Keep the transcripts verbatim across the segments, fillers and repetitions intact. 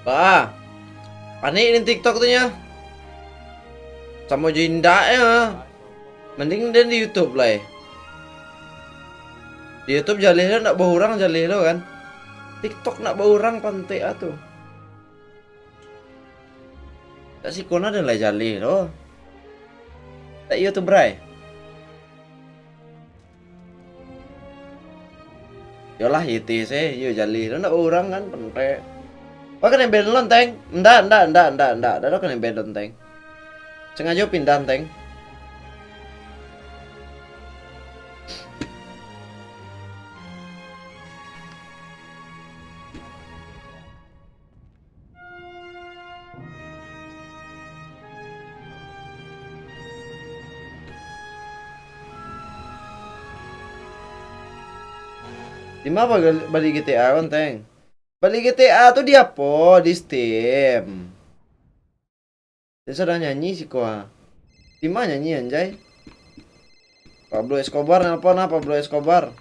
Bah, panik den TikTok tu nyo. Samo jo indak nyo. Mending den di YouTube lai. Di YouTube jaleh lo, ndak baurang jaleh lo kan. TikTok ndak baurang pantek ah tu. Tak siko na den lai jaleh lo. Tak iyo tu, bray. Yolah, Y T C, yo jaleh lo ndak baurang kan, pantek. Wah, kanai ban lo, Teng. Ndak, ndak, ndak, ndak, ndak. Ndak ado kanai ban lo, Teng. Sangajo pindah, Teng. Dima ba-, bali G T A, Teng? Bali G T A tu di apo? Di Steam. Dia sadang nyanyi siko ah. Dima nyanyi, anjay? Pablo Escobar, nelpon ah, Pablo Escobar.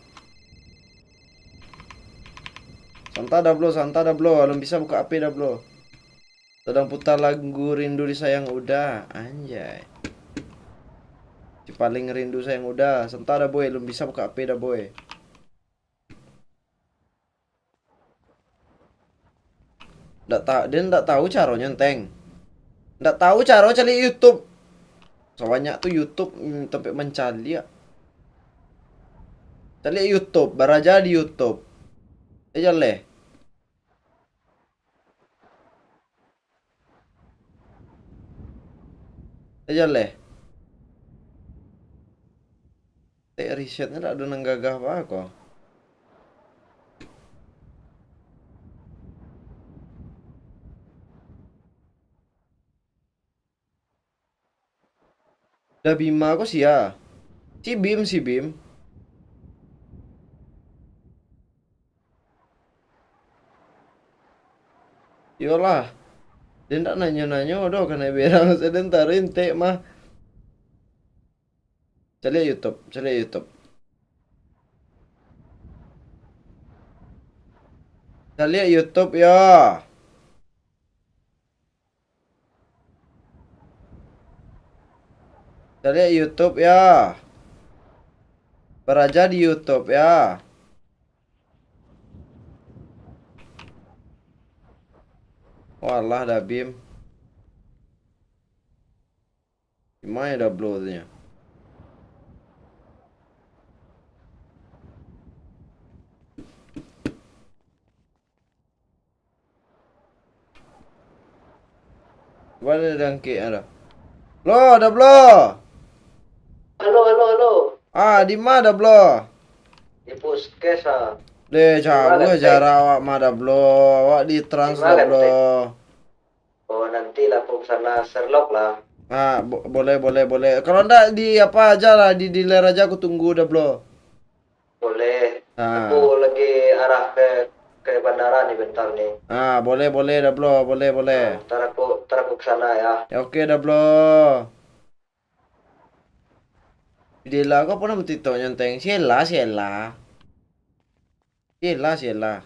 Santa dah, Blo, santa dah, Blo. Alun bisa buka H P dah, Blo. Sadang puta lagu Rindu Disayang Uda, anjay. Si paling rindu sayang Uda, santa dah, boy. Alun bisa buka H P dah, boy. Ndak ta-, dia ndak tahu caronyo, Teng. Ndak tahu caro caliak YouTube. Sabanyak tu YouTube, mm, tampek mancaliak. Caliak YouTube, baraja di YouTube. Eh, jaleh. Eh, jaleh. Tek risetnyo dak ado nan gagah baa ko. Dah Bima ko sia. Si Bim, si Bim. Iyolah. Den ndak nanyo-nanyo doh, kanai berang sajo den taruih entek mah. Caliak YouTube, caliak YouTube. Caliak YouTube yo. Caliak YouTube yo. Baraja di YouTube yo. Walah, Da Bim. Gimana Da Blo tu nyo? Cubo den dangkek ado. Lo, Da Blo. Halo, halo, halo. Ah, di ma Da Blo? Di puskes ah. Deh, jauah jarak awak mah Da Blo. Awak di Trans Da Blo. Oh, nanti lah aku ke sana, Sherlock lah. Ah, bo-, boleh, boleh, boleh. Kalau ndak di apa aja lah, di dealer aja aku tunggu Da Blo. Boleh. Ah. Aku lagi arah ke, ke bandara ni bentar ni. Ah, boleh, boleh Da Blo, boleh, boleh. Ah, ntar aku, ntar aku ke sana ya. Ya, oke Da Blo. Dela ko apo namo TikToknyo, Teng? Siela, Siela. Siela, Siela.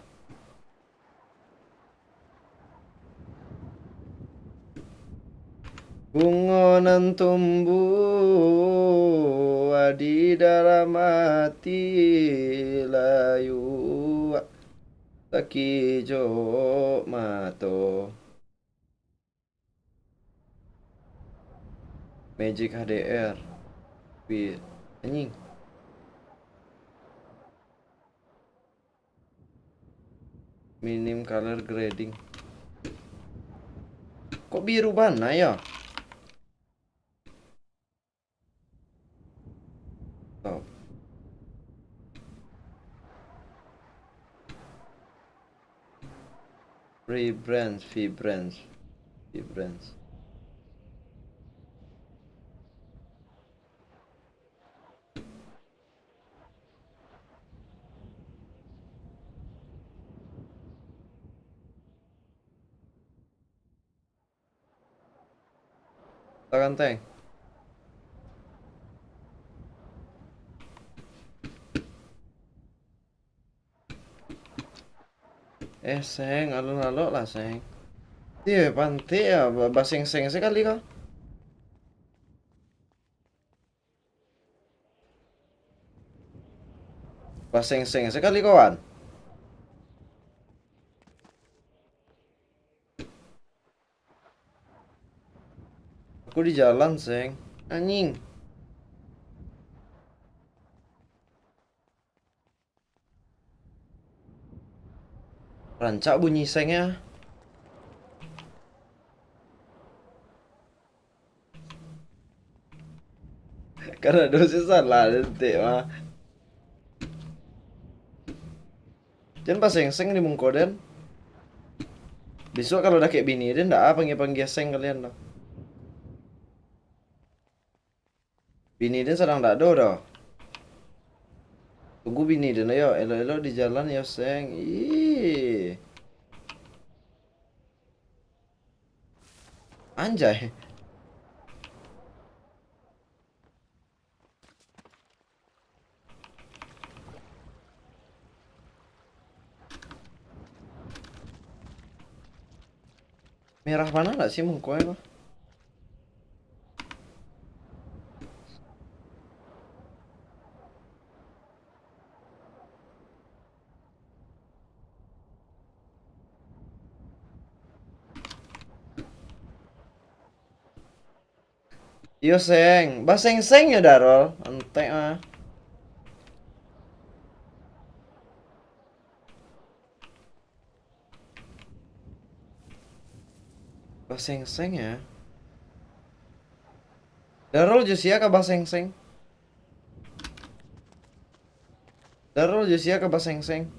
Bungo nan tumbuah di dalam ati layua, sakijok mato. Magic H D R. Wih, anjing. Minim color grading. Kok biru bana yo? Stop. Vibrance, vibrance, vibrance. Takan tank. Eh, Seng, alun lalok lah, Seng. Iyo, pantik yo, ba-, basengseng sakali ko. Basengseng sakali, kawan. Aku di jalan, Seng. Anjing. Rancak bunyi sengnyo. Karano doso salah den, tek mah. Jan basengseng di muko den. Bisuak kalau dakek bini den, ndak ah panggia-panggia seng kalian tu. Bini den sadang dak ado doh. Tunggu bini den yo, elok-elok di jalan yo, Seng. Ih. Anjay. Merah bana ndak sih muko e ko? Iyo, Seng. Basengseng yo, Darul. Antek mah. Basengseng yo. Darul jo sia ka basengseng? Darul jo sia ka basengseng?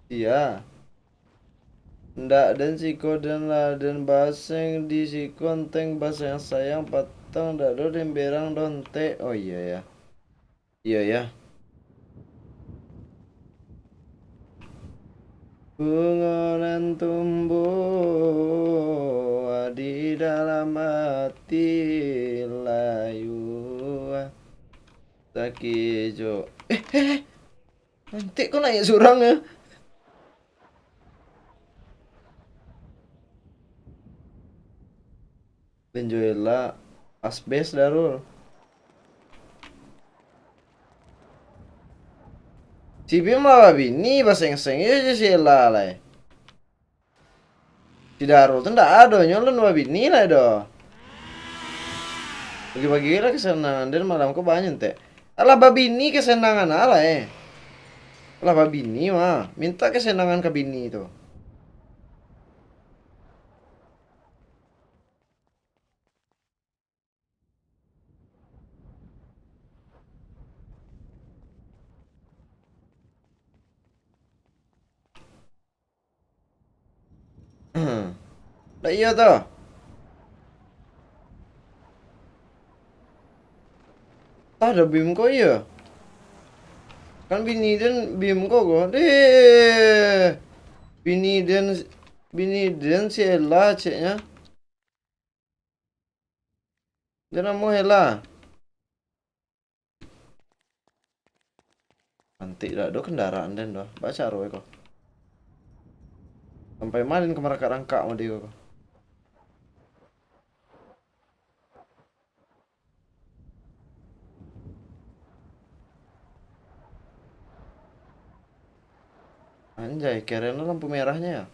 Sia. Ndak den siko den lah, den baseng di siko, enteng basayang-sayang, patang dak do den berang doh, entek. Oh iyo yo. Iyo yo. Bungo nan tumbuah di dalam ati layua. Sakik jo. Eh, eh, eh. Antek ko naiak surang yo. Benjoela asbes, Darul. Si Bim lah babini, basengseng yo jo si Ella lai. Si Darul tu ndak ado, nyo alun babini lai doh. Bagi-bagi lah kesenangan den malam ko banyak, tek. Alah babini kesenangan alah, eh. Alah babini mah, minta kesenangan ka bini tu. Ndak iyo tu. Tah, dah Bim ko iyo. Kan bini den Bim ko ko. Deh. Bini den, bini den si Ella ceknya. Jan amuah lah. Antik dak do kendaraan den doh. Bacaro ko. Sampai malin ka marangkak-rangkak mode ko. Anjay, keren lo lampu merahnyo yo.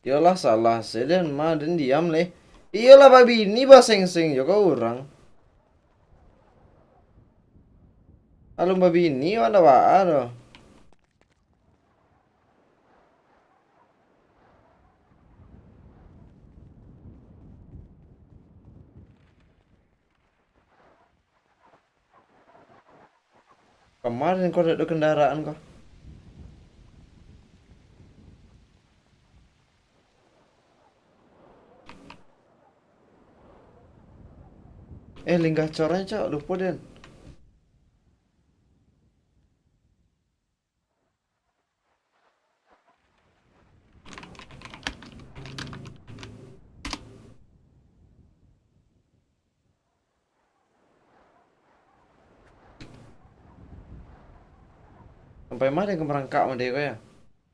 Iyolah, salah se den mah, den diam leh. Iyolah, babini basengseng jo ka urang. Alun babini, wak ndak baa doh. Kamarin ko dak ado kendaraan ko. Eh, linggah cornyo, cok, lupo den. Sampai ma den ka marangkak mode ko yo?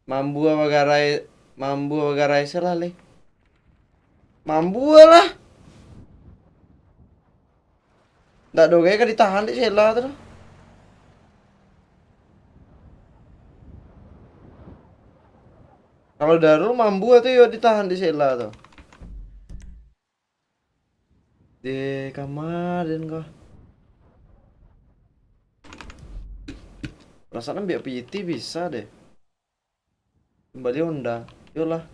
Mambua bagarai, mambua bagarai se lah, leh. Mambua lah. Ndak ado gai ka ditahan dek Sela tu doh. Kalau Darul mambua tu yo ditahan dek Sela tu. Deh, kamarin ko. Perasaan ambiak P T bisa deh. Kembali Honda. Yolah.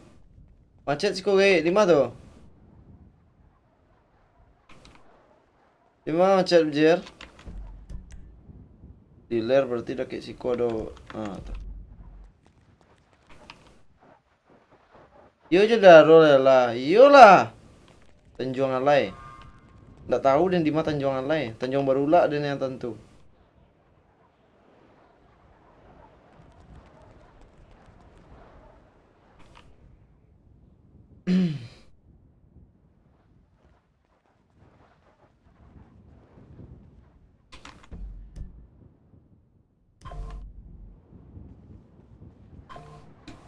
Macet siko gai, di ma tu? Di ma macet, Jer? Di ler berarti dakek siko ado. Ah, tu. Iyo jo Darul lah. Iyolah. Tanjuang Alai. Ndak tahu den di ma Tanjuang Alai. Tanjuang Barulak den yang tantu.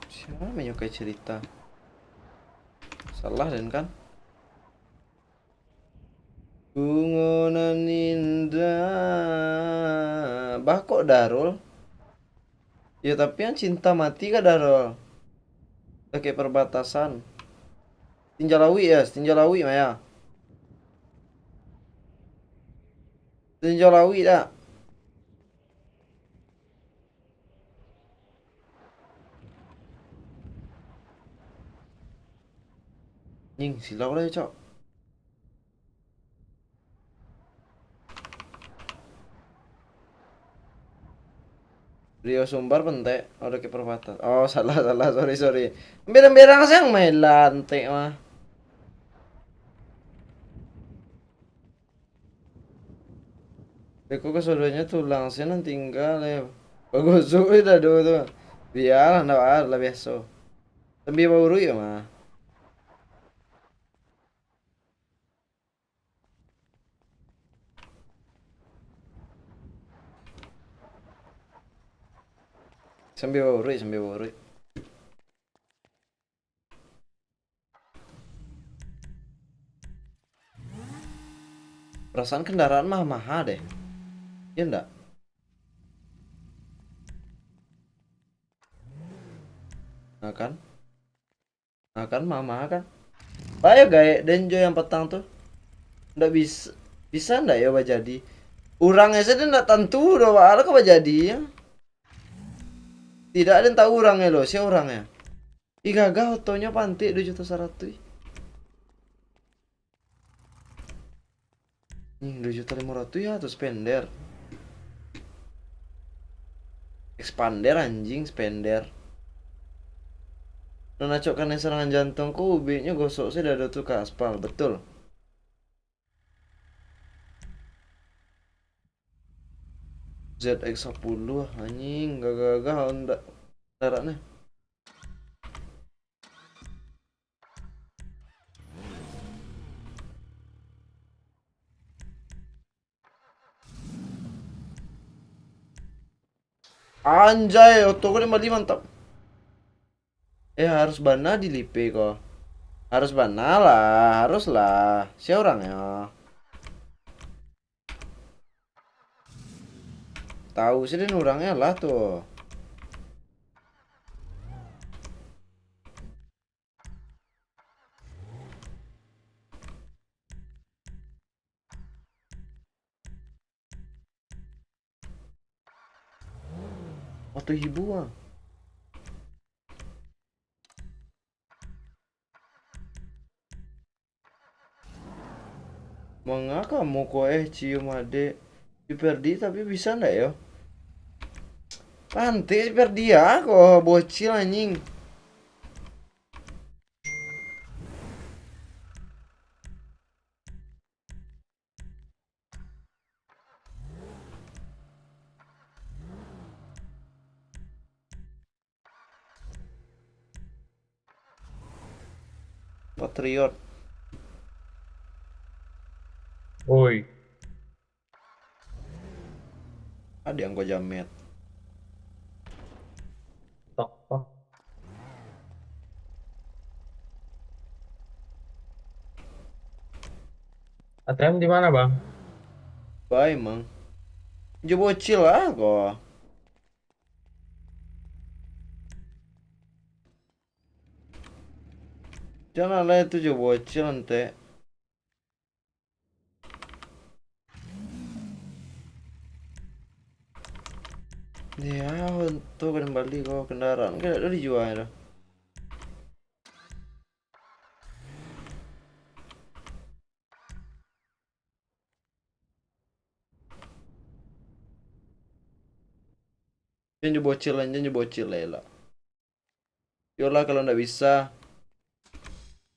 Sia manyukai cerita? Salah den kan? Bungo nan indah. Bah kok Darul? Yo, tapi yang cinta mati ka Darul? Dakek perbatasan. Tinjau lauik yo, tinjau lauik mah yo. Tinjau lauik dak? Nying, silau lah yo, Cok. Rio Sumbar pentek, oh, dakek perbatasan. Oh, salah, salah, sorry, sorry. Berang-berang siang main lantek mah. Beko kasadonyo tulang se nan tingga, eh. Bagosok, eh, dado tu. Bialah, ndak baa lah, biaso. Sambil bauruik yo mah. Sambil bauruik, sambil bauruik. Perasaan kendaraan mah maha deh. Iya ndak? Nah kan? Nah kan, maha kan? Bayo gaek den jo yang patang tu. Ndak bis-, bisa ndak yo bajadi? Urangnyo sajo ndak tantu doh, baa lah ka bajadi yo. Tidak, den tahu urangnyo lo, sia urangnyo? Ih, gagah otonyo pantik duo juta saratuih. Ih, duo juta limo ratuih yo tu spender. Expander anjing, spender. Nan acok kanai serangan jantung ko, ubeknyo gosok se dado tu ka aspal, betul. Z X sapuluh, anjing, gagah-gagah Honda daratnyo. Anjay, oto ko den bali mantap. Eh, harus bana dilipe ko. Harus bana lah, harus lah. Sia urangnyo? Tahu se den urangnyo lah tu. Oto ibu ah. Manga kamu ko eh cium adek? Si Ferdi tapi bisa ndak yo? Pantik si Ferdi ah, ko bocil anjing. Patriot. Oi. Ada yang kau jamet. A T M di mana, Bang? Baik, Mang. Jo bocil lah ko. Janganlah itu jo bocil, ente. Ya, untung kembali ko kendaraan. Kan dak dijual dah. Jan jo bocil lah, jan jo bocil lah, elok. Yolah, kalau ndak bisa.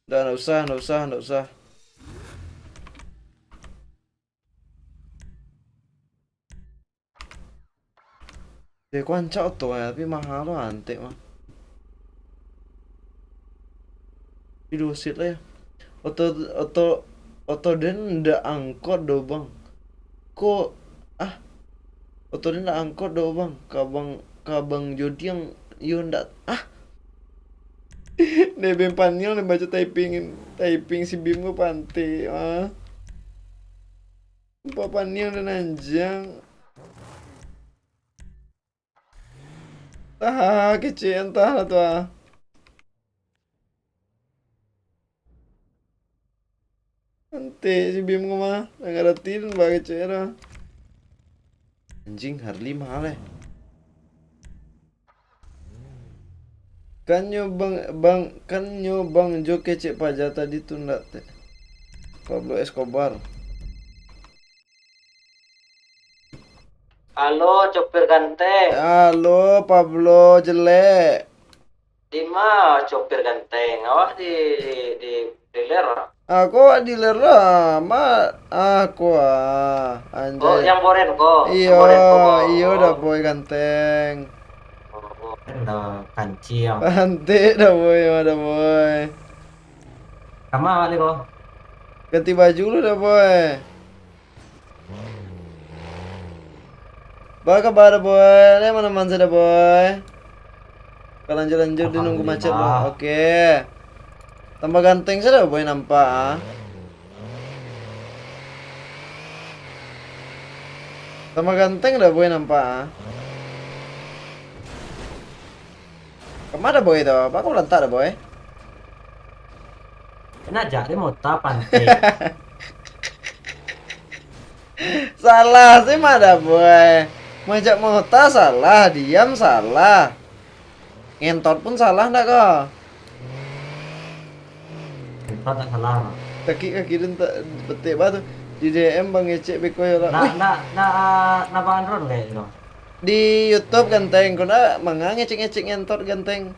Ndak, ndak usah, ndak usah, ndak usah. Dek, ko rancak oto, eh, tapi mahal lo antek mah. Tapi duo seat lah ya. Oto, oto, oto den ndak angkot doh, Bang. Ko, ah, oto den ndak angkot doh, Bang. Ka Bang, ka Bang Jodiang, yo ndak, ah. Dek, ben paniang den baco typing, typing si Bim ko pantek, ah. Sumpah paniang den anjiang. Tah, kecek entah lah tu ah. Antek si Bim ko mah, ndak ngarati den bah kecek tu. Anjing, Harley mahal eh. Kan nyo bang, bang, kan nyo bang jo kecek paja tadi tu ndak teh. Pablo Escobar. Halo, copir ganteng. Halo, Pablo jelek. Di ma copir ganteng? Awak di, di, di dealer? Aku awak dealer lah, Mak. Aku ah, anjay. Oh, yang boren ko. Iyo, iyo dah boy ganteng. Oh, dah kancil. Pantek dah boy, dah boy. Kama awak ni ko? Ganti baju lu dah boy. Baa kaba dah boy? Lai aman-aman sajo dah boy? Ka lanjut-lanjut di nunggu macet lo. Alhamdulillah. Oke. Tambah ganteng sajo dah boy nampak ah. Tambah ganteng dah boy nampak ah. Kama dah boy tu? Baa kau lantak dah boy? Kan ajak dek mota pantek. Salah si mah dah boy. Majak mota salah, diam salah. Ngentot pun salah ndak ko? Ngentot ndak salah, Bang. Kaki, kaki den tak petik bah tu. Di D M bang ngecek beko yo lah. Ndak, ndak, ndak, ah, ndak bang Andron kayak gitu. Di YouTube ganteng, kau ndak manga ngecek-ngecek ngentot ganteng.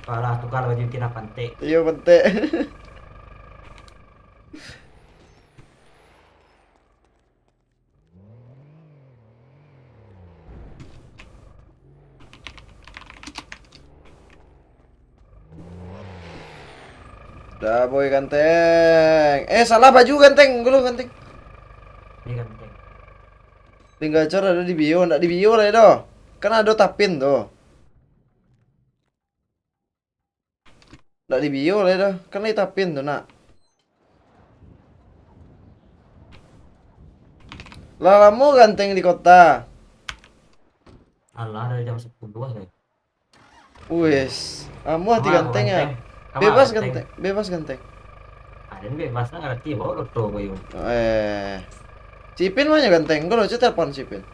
Alah, tukar baju tina pantek. Iyo, pantek. Dah boy ganteng. Eh, salah baju ganteng, gulu ganteng. Ini ganteng. Tinggal cor ado di bio, ndak di bio lai doh. Kan ado tapin tu. Ndak di bio lai doh. Kan lai tapin tu nak. Lah lamo ganteng di kota. Alah, dari jam sepuluh lah. Wes, amuah ti ganteng ya. Bebas ganteng, bebas ganteng. Aden bebas lah, arti bawa loto bayu. Eh, Cipin mana ganteng? Kau lucu telepon Cipin.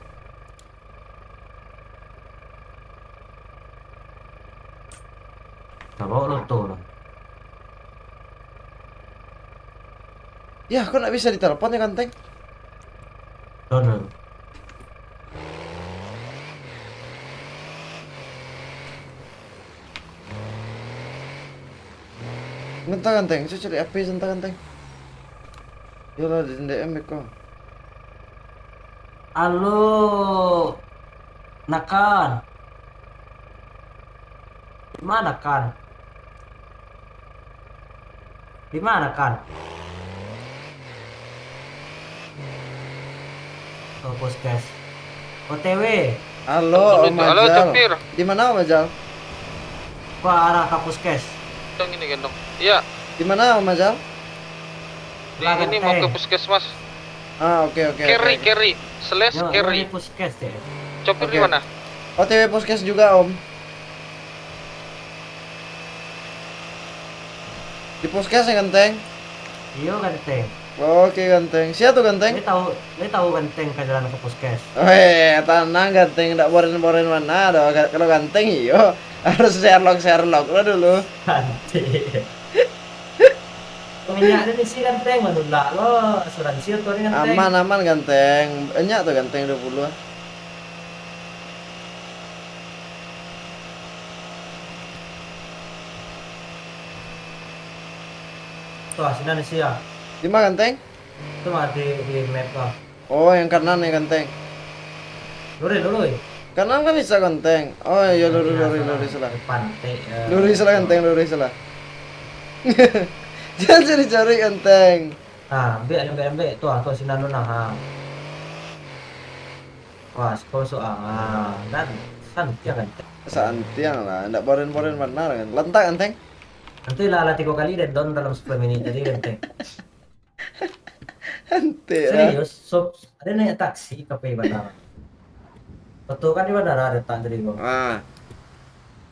Bawa loto lah. Ya, kau nak bisa ditelepon ya ganteng? Dono. Ganteng, ganteng. Cuci cari H P sebentar, ganteng. Yolah, di D M beko. Alo, Nakan. Di mana, Kan? Di mana, Kan? Oh, puskes. O T W. Halo, Om Ajal. Halo, Copir. Di mana, Om Ajal? Wah, arah ka puskes. Yang ini gendong. Iya. Di mana, Om Ajal? Lah, ini mau ke puskesmas. Ah, oke, oke, oke, oke. Carry, carry. Slash carry. Puskes, ya. Copir di mana? O T W puskes juga, Om. Di puskes ya, Ganteng? Iyo, Ganteng. Oke, Ganteng. Sia tu, Ganteng? Dia tahu, dia tahu Ganteng ka jalan ka puskes. Weh, tanang, Ganteng. Ndak boren-boren bana doh. Ga-, kalau Ganteng, iyo. Harus Sherlock-Sherlock lo dulu. Santai. Minyak tu isi Ganteng, manulak lo. Asuransi tu ni, Ganteng. Aman, aman, Ganteng. Banyak tu, Ganteng, dua puluh. Tuh, sinan isi ya. Di mana, Ganteng? Tu mah di, di map lah. Oh, yang kanan ya, Ganteng. Lurus, lurus. Kanan kan bisa, Ganteng. Oh, iya, lurus, lurus, lurus lah. Pantai, eh. Lurus lah, Ganteng, lurus lah. Jangan cari-cari, Ganteng. Ah, ambiak, ambiak, ambiak. Tuh, tuh, sinan tu nah, ha. Wah, sepuluh soal. Ah, dan santiang, Ganteng. Santiang lah, ndak boren-boren bana kan. Lantak, Ganteng. Nanti lah, lah tiga kali dan down dalam sepuluh menit tadi, Ganteng. Antek lah. Serius, so, ada naik taksi ka pai bandara. Betul kan di bandara ada tak tadi, Bang? Ah.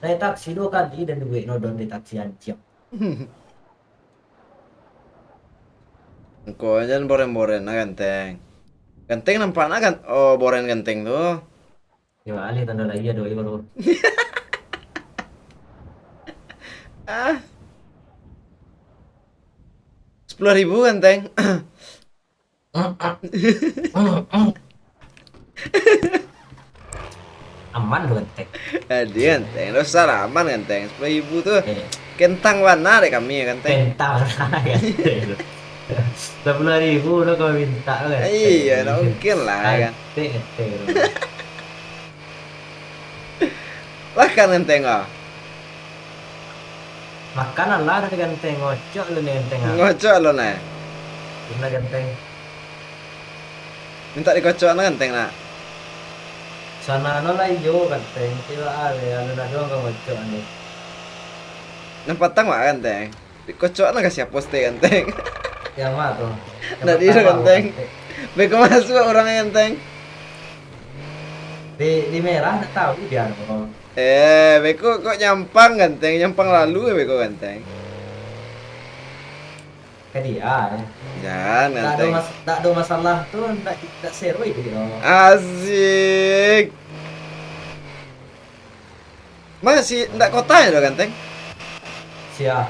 Naik taksi dua kali dan duit nodon di taksi anjing. Engkau jan boren-boren lah, Ganteng. Ganteng nampak nak kan? Oh, boren Ganteng tu. Yo, alih tanda lagi ado lagi baru. Ah. Sepuluh ribu, Ganteng. Aman tu, Ganteng. Jadi, Ganteng, ndak usah lah, aman, Ganteng. Sepuluh ribu tu. Eh. Kentang bana dek kami, Ganteng. Kentang bana, Ganteng. Sepuluh ribu tu kau minta tu, Ganteng. Iya, ndak mungkin lah, kan. Antek, antek tu. Lah kan, Ganteng, ah. Makanan lah dari Ganteng, ngocok lu nih, Ganteng, ah. Ngocok lu, nah. Gimana, Ganteng? Minta dikocok, nah, Ganteng, nak. Sana no lah iyo, Ganteng. Kira ale, alun ado ka ngocok nih. Nan patang, Mak, Ganteng. Dikocok lah ka sia posting, Ganteng. Yang mana tu? Ndak di Ganteng. Beko masuk orang, Ganteng. Di, di merah ndak tahu dia, no. Eh, beko kok nyampang, Ganteng, nyampang lalu beko, Ganteng. Ka dia, eh. Jan, Ganteng. Ndak ado mas-, ndak ado masalah tu, ndak, ndak seroi dia, no. Asik. Masih ndak kota ya, Ganteng? Sia.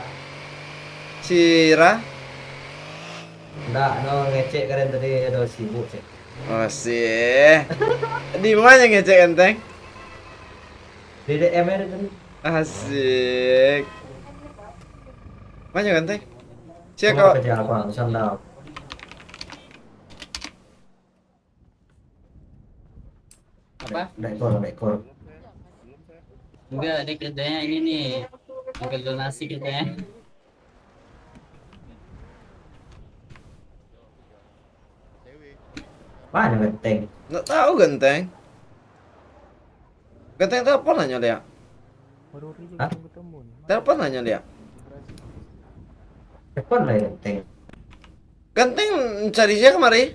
Si Ra? Ndak, no, ngecek karen tadi ado sibuk, cek. Masih. Di mana ngecek, Ganteng? Di D M R tadi. Asik. Mana, Ganteng? Sia kau. Kerja apa? Sandal. Apa? Rekor, rekor. Enggak, dia kerjanya ini nih. Ambil donasi kerjanya. Mana Ganteng? Nggak tahu, Ganteng. Ganteng telepon lah nyo, Liak. Hah? Telepon lah nyo, Liak. Telepon lah, Ganteng. Ganteng cari sia kamari?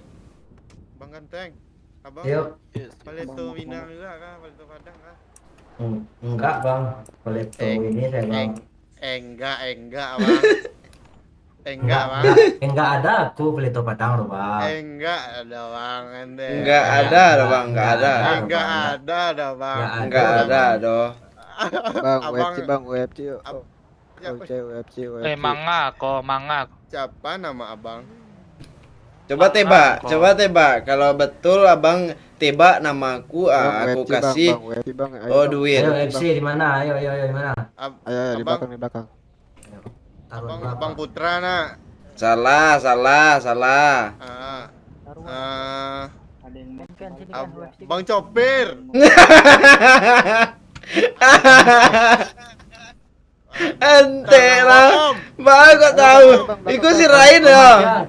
Bang Ganteng. Abang. Yo. Paleto Minang juga kah? Paleto Padang kah? Eng-, enggak, Bang. Paleto ini saya, Bang. Eng-, enggak, enggak, Bang. Enggak, Bang. Enggak, enggak ada aku Paleto Padang tu, Bang. Enggak ada, Bang, Ganteng. Enggak ada, Bang, enggak ada. Enggak ada, Bang. Enggak ada, doh. Bang, Abang, W F C, Bang, W F C, yuk. Ab-, Oke, W F C, W F C. Eh, manga ko, manga ko. Siapa nama abang? Coba tebak, coba tebak. Kalau betul abang tebak nama aku, ah, aku kasih, Bang, W F C, Bang, ayo, Bang. Oh, duit. Ayo, F C di mana? Ayo, ayo, ayo, di mana? Ab-, ayo, ayo, di belakang, di belakang. Ayo. Taruh di belakang. Abang Putra, nak. Salah, salah, salah. Ah. Ah. Ab-, Bang Copir. Antek lah. Bang, kok tahu? Iku si Rain ya?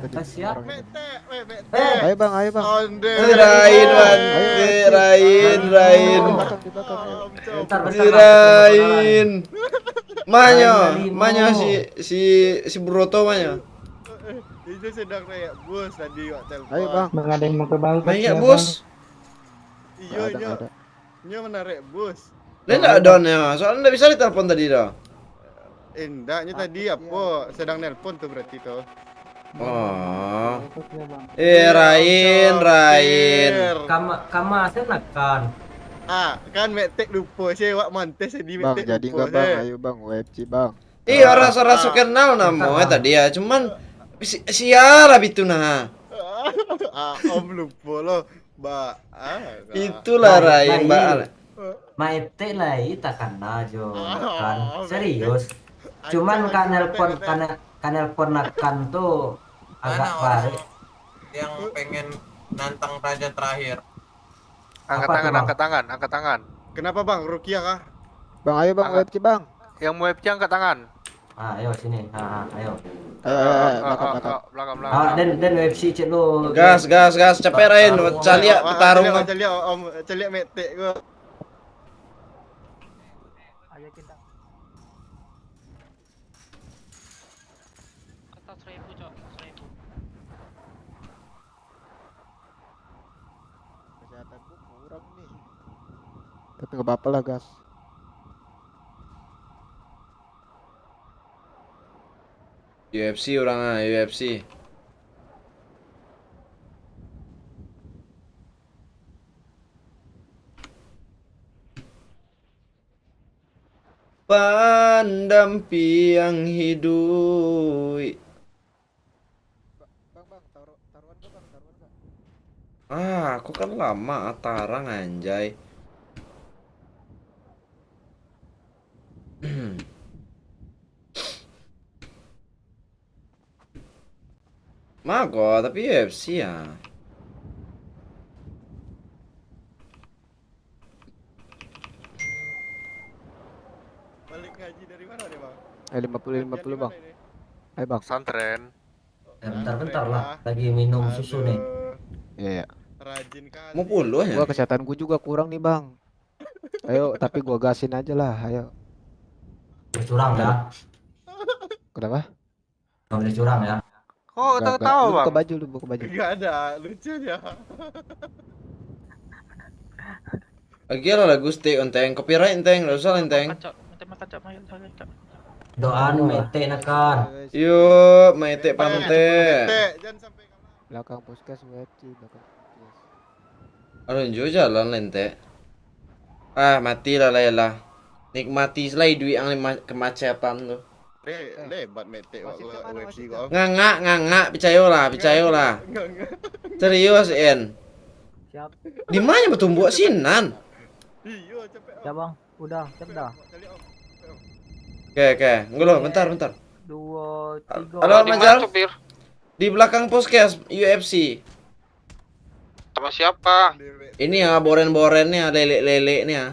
Ayo, Bang, ayo, Bang. Si Rain, Bang. Antek, Rain, Rain. Di belakang, di belakang, ayo. Si Rain. Manyo, manyo si, si, si Broto manyo? Itu sedang naik bus tadi wak telepon. Ayo, Bang. Bang, ada yang mau ke Bangkok Banyak ya, bos. Iyo, Ada, nyo. ada. Nyo mana rek bus? Dia ndak ada nih, soalnya ndak bisa ditelepon tadi dah. Eh, ndak, nyo tadi apo? Sedang nelpon tu berarti tu. Oh. Bangkok ya, Bang. Eh, Rain, Rain. Kama kama saya nakan. Ah, kan Metek lupo sih, wak mantes di Bang, Metek jadi lupo enggak, Bang? sih. Ayo, Bang, U F C, Bang. Iya, orang rasa Ah. kenal nama Entah, eh tadi ya, cuman si siara bitu nah. Ah, om lupo lo. Ba, ah, ah. Itulah Nah, Rain, nah, Mbak. iya. Maetek lai takana jo Ah, kan. oh, Serius. Ancang, Cuman ancang, kan ancang, nelpon ancang. kan kan nelpon nakan tu agak Mana orang parik. Yang pengen nantang raja terakhir? Angkat Apa tangan, tuh, Bang? Angkat tangan, angkat tangan. Kenapa, Bang? Rukiah kah? Bang, ayo, Bang, Angkat. U F C, Bang. Yang mau U F C angkat tangan. Ah, ayo sini. Ah, ah, ayo. Ayo, ayo, ayo, Ah, belakang, ah, belakang. ah, belakang, belakang. Ah, den den U F C cek lu. Gas, gas, gas, cepet Rain, caliak Wah, petarung. Caliak, caliak, om, caliak Metek gua. Atas seribu, Cok, seribu. Kesehatan gua kurang nih. Tapi nggak apa-apa lah, gas. U F C orang ah, U F C. Pandampiang hiduik. Bang, bang, taruh taruhan gak, bang, taruhan gak? Ah, aku kan lama atarang anjay. Mago, tapi U F C ya. Balik ngaji dari mana nih, Bang? Eh, lima puluh lima puluh, bang. Dari mana ini? Ayo, bang. Pesantren. Eh, bentar-bentar lah, lagi minum susu nih. Aduh, Iya, iya. Rajin kali. Mau puluh ya? Gua kesehatan gua juga kurang nih, bang. Ayo, tapi gua gasin aja lah, ayo. Boleh curang ya? Kenapa? Nggak boleh curang ya? Kok Nggak, nggak. tahu-tahu, Lu Bang? buka baju, lu buka baju. Gak ada lucunya. Lagi lah lagu stick, Enteng. Copyright, Enteng. Nggak usah lah, Enteng. Makan, Cok. Nanti makan, Cok. Makan, makan, Cok. Doaan mete nakan. Yuk, maitek pantek. Mete, jangan sampai kalah. Belakang puskes, U F C, belakang puskes. Alun jo jalan lentek. Ah, matilah lah, lah. Nikmati lah iduik ang lima- kemacetan tu. Le, lebat Metek wak Wasitnya gua mana, U F C wasitnya? kau. Ngangak, ngangak, picayolah, picayolah. Enggak, enggak. Serius, En. Siap. Di mana bertumbuk sinan? Iyo, capek. Ya, Bang. Udah, siap dah. Caliak, Om. Oke, oke. Enggak loh, bentar, bentar. Dua, tiga. Halo, Di Mas mana, Jal? Sopir? Di belakang puskes U F C. Sama siapa? Ini ya, boren-boren nih, lelek-lelek nih ya.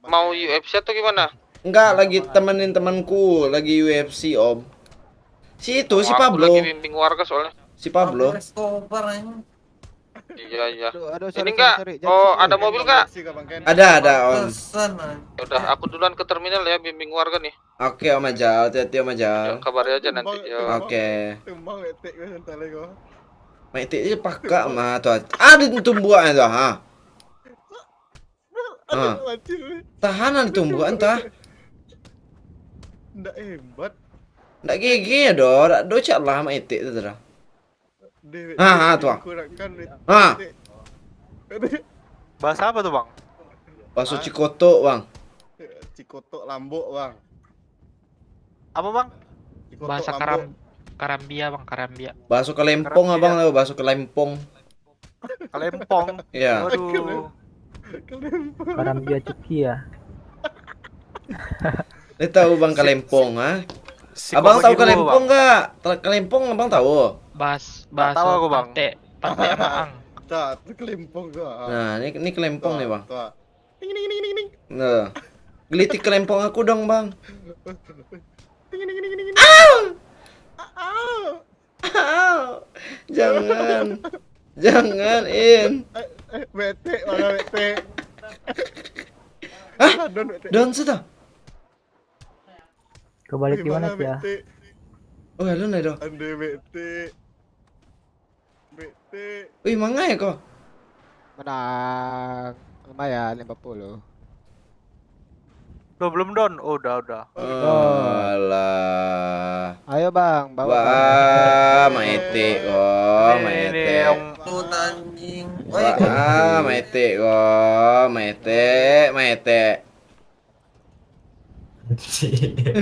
Mau U F C atau gimana? Enggak, lagi temenin temanku, lagi U F C, Om. Si itu, si Wah, aku Pablo. Lagi bimbing warga soalnya. Si Pablo. Escobar, anjing. Iya, iya. Aduh, aduh, Ini sorry, enggak? sorry, sorry. Oh, Jangan, ada sorry. Mobil nggak? Sih, Bang Ken. Ada, ada, Om. Pantesan, anjing. Ya udah, aku duluan ke terminal ya, bimbing warga nih. Oke, Om Ajal, hati-hati, Om Ajal. Ya, kabari aja nanti. Ya. Oke. Tumbang Metek gua santai gua. Maitek je pakak mah tu. Ada tumbuak tu, ha. Ha. Mati lu. Tahan ada tumbuak entah. Ndak hebat. Ndak gege doh, dak do cak lah maitek tu dah. Dewek Ha, ha, tu, Metek Bang. kurang kan Metek. Ha. Metek. Bahasa apa tuh, Bang? Baso cikotok, Bang. Cikotok lambok, Bang. Apa, Bang? Cikotok Bahasa lambok. karam karambia, Bang, karambia. Baso kalempong, Karambia. Abang, tahu baso kalempong. Kalempong. Iya. Waduh. Kalempong. Karambia cuki ya. Dia tahu Bang kalempong, ha? Si Abang tahu Komedi Duo, kalempong Bang. Enggak? Kalempong Abang tahu? Bahas Nggak tahu bahasa aku, Bang. Pantek, Pantek Maang. Tuh, tu kalempong tu. Ah. Nah, ini ini kalempong nih, Bang. Tuh. Nah. Gelitik kalempong aku dong, Bang. Ting, ting, ting, ting, ting. Ah! Ah, ah. Ah! Jangan. Jangan, In. Eh, eh, Metek, mana Metek? Hah? Ah, don Metek. Don sudah. Kebalik Eh, gimana mana ya? Metek? Oh, alun ai doh. Ande Metek. Metek. Wih, mangai ko? Menang. Lumayan, lima puluh. Loh, belum don. Oh, udah, udah. Alah. Ayo, Bang, bawa, Bang. Wah, Maetek ko, Maetek. Ini yang anjing. Wah, Maetek ko, Maetek, Maetek.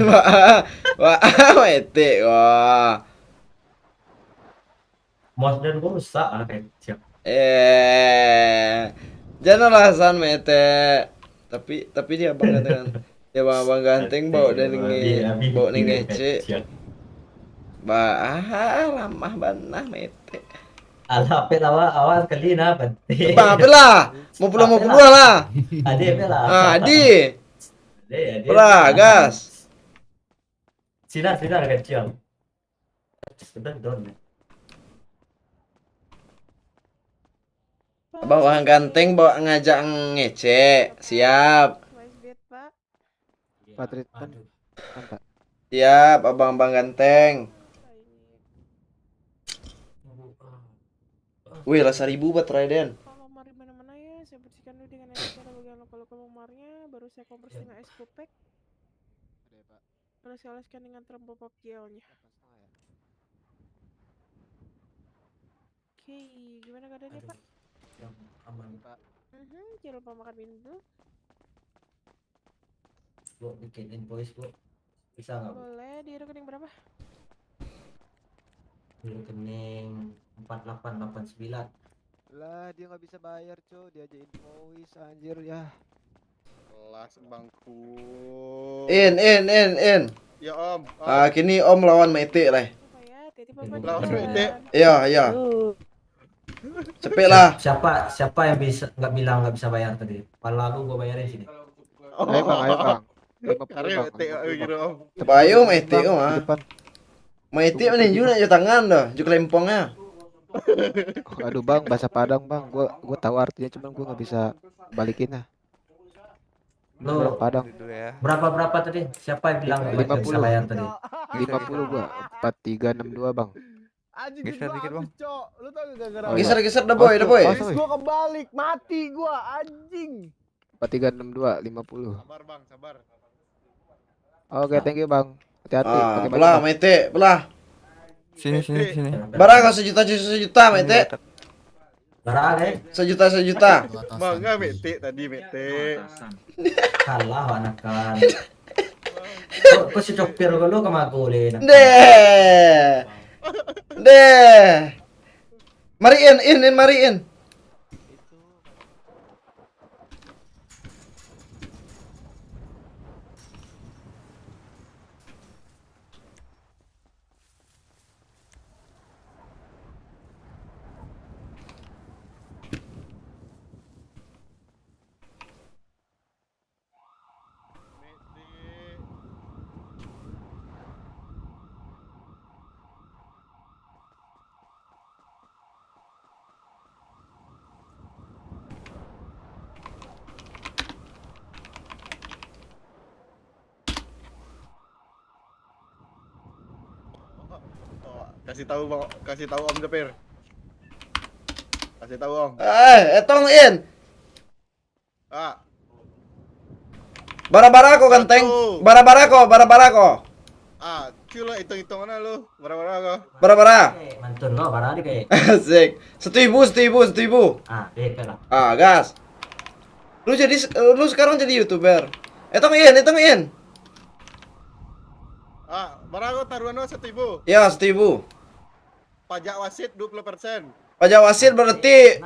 Wah, wah, Maetek ko. Mouse den ko rusak ah, kecil. Eh, janganlah san, Metek. Tapi, tapi dia abang ganteng, dia abang, abang ganteng bawa dari nge-, bawa dari ngecek. Ba, ah, lamah bana, Metek. Alah, apek lah, awak, awak sekali nah, penting. Bang, apek lah. Mau pulang, mau pulang lah. Adi, apek lah. Ah, Adi. Adi, Adi. Lah, gas. Sila, sila, kecil. Sudah don. Abang urang ganteng bawa ngajak ngecek. Siap. Empat rit-, mantap. Siap, abang-abang ganteng. Wih, lah saribu baterai den. Kalau lemari mana-mana ya, saya bersihkan dulu dengan air, kalau bagian lokal-lokal lemarnya, baru saya kompres dengan es kopek. Ada ya, Pak? Terus saya oleskan dengan terang pop-up gel-nya. Delapan setengah ya? Oke, gimana keadaannya, Pak? Aduh, yang aman. Pak. Mhm, jangan lupa makan minum dulu. Bu, bikin invoice, Bu. Bisa nggak, Bu? Boleh, di rekening berapa? Di rekening empat delapan delapan sembilan. Lah, dia nggak bisa bayar, Cok. Diajak invoice, anjir, ya. Kelas bangku. In, in, in, in. Ya, Om. Om. Ah, kini Om lawan Maetek lah. Lawan Maetek. Iya, iya. Cepek lah. Siapa, siapa yang bisa, nggak bilang nggak bisa bayar tadi? Pala lu gua bayarin sini. Ayo, Bang, ayo, Bang. Lima puluh, Bang. Lima puluh, Bang. Bayo Maetek ko, ah. Depan. Maetek maninju nak jo tangan doh, jo kelempong ah. Aduh, Bang, bahasa Padang, Bang. Gua, gua tahu artinya, cuman gua nggak bisa balikin lah. Lo, Padang. Berapa, berapa tadi? Siapa yang bilang nggak bisa bayar tadi? Lima puluh gua, empat tiga enam dua, Bang. Anjing, geser dikit, Bang. Geser, geser, dah, boy, dah, boy. Gua kebalik, mati gua, anjing. Empat tiga enam dua, lima puluh. Sabar, Bang, sabar. Oke, thank you, Bang. Hati-hati pakai baju, Bang. Ah, belah, Maetek, belah. Sini, sini, sini. Bara ko sejuta, sejuta, Maetek? Bara, eh? Sejuta, sejuta. Manga Maetek tadi, Maetek. Kalah, anakan. Kok, kok si Cokpir ko lo ka mago le, nah. Deh. Deh. Mari, In, In, In, mari, In. Kasih tahu, Bang, kasih tahu Om Japir. Kasih tahu, Om. Eh, etong, In. Ah. Bara-bara ko, ganteng. Satu. Bara-bara ko, bara-bara ko. Ah, cuy lah, hitung-hitungan lah lu. Bara-bara ko. Bara-bara. Eh, mantun lo, bara di kayak. Asik. Satu ribu, satu ribu, satu ribu. Ah, deh, lah. Ah, gas. Lu jadi, lu sekarang jadi YouTuber. Etong, In, etong, In. Ah, bara ko taruhan lo, satu ribu. Ya, satu ribu. Pajak wasit dua puluh persen. Pajak wasit berarti.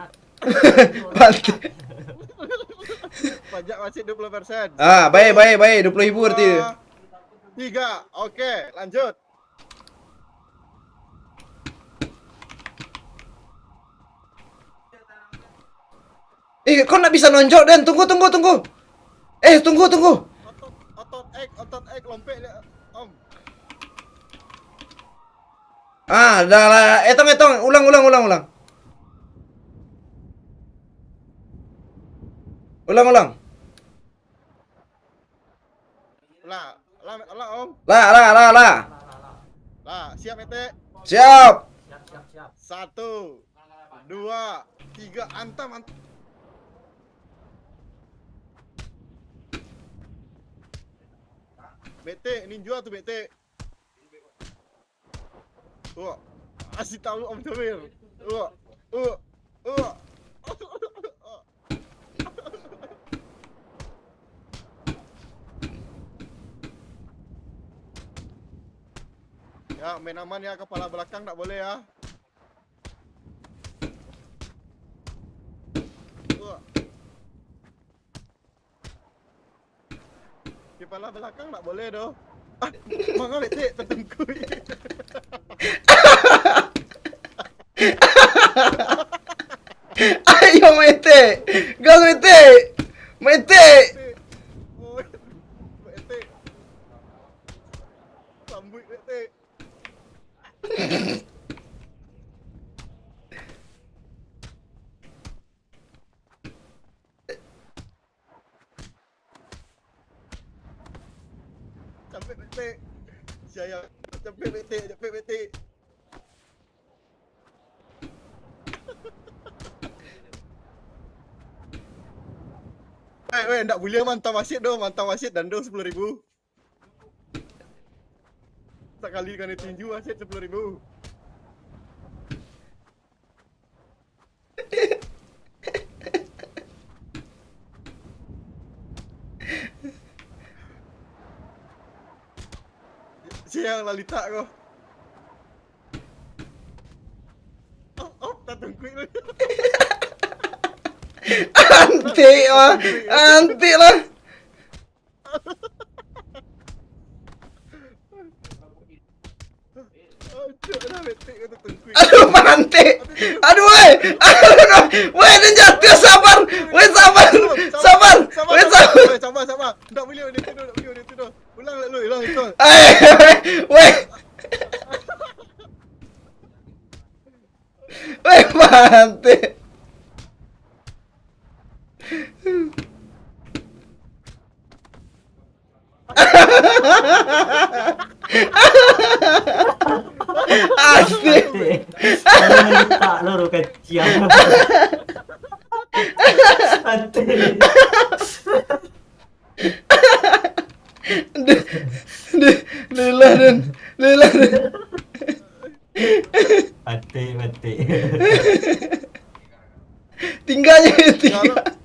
Pajak wasit dua puluh persen. Ah, baik, baik, baik. Dua puluh ribu berarti. Dua, tiga. Oke, lanjut. Eh, kau nak bisa nonjok, Den? Tunggu, tunggu, tunggu. Eh, tunggu, tunggu. Otot, otot X, otot X, lompek dia, Om. Ah, dah lah. Etong, etong. Ulang, ulang, ulang, ulang. Ulang, ulang. Lah, lah, lah, Om. Lah, lah, lah, lah. Ah, siap, Metek? Siap. Satu, dua, tiga, antam, antam. Metek, ninja tu, Metek. Wah, kasih tahu Om Jamir. Wah, wah, wah. Ya, main aman ya, kepala belakang tak boleh ya. Wah. Kepala belakang tak boleh doh. Ah, manga Metek tatungkui. Ayo Metek. Gas Metek. Metek. Oi, Metek. Sambuik Metek. Capek Metek. Sayang. Capek Metek, capek Metek. Eh, weh, ndak buliah mantang wasit doh, mantang wasit dando sepuluh ribu. Sakali kanai tinju wasit sepuluh ribu. Siang lah litak ko. Oh, oh, tatungkuik lu. Antik lah. Antik lah. Aduh, mantik kau tu tengkuik. Aduh, mantik. Aduh, weh. Aduh, weh, dia jatuh, sabar. Weh, sabar. Sabar. Weh, sabar. Weh, sabar, sabar. Tak boleh dia tu, tak boleh dia tu. Ulang lah lu, ulang itu. Eh, weh. Weh, mantik. Asik. Mati. Kalau melitak lo ro kacang. Mati. Duh, duh, duh lah, Dun. Duh lah, Dun. Mati, mati. Tinggalnya tinggal.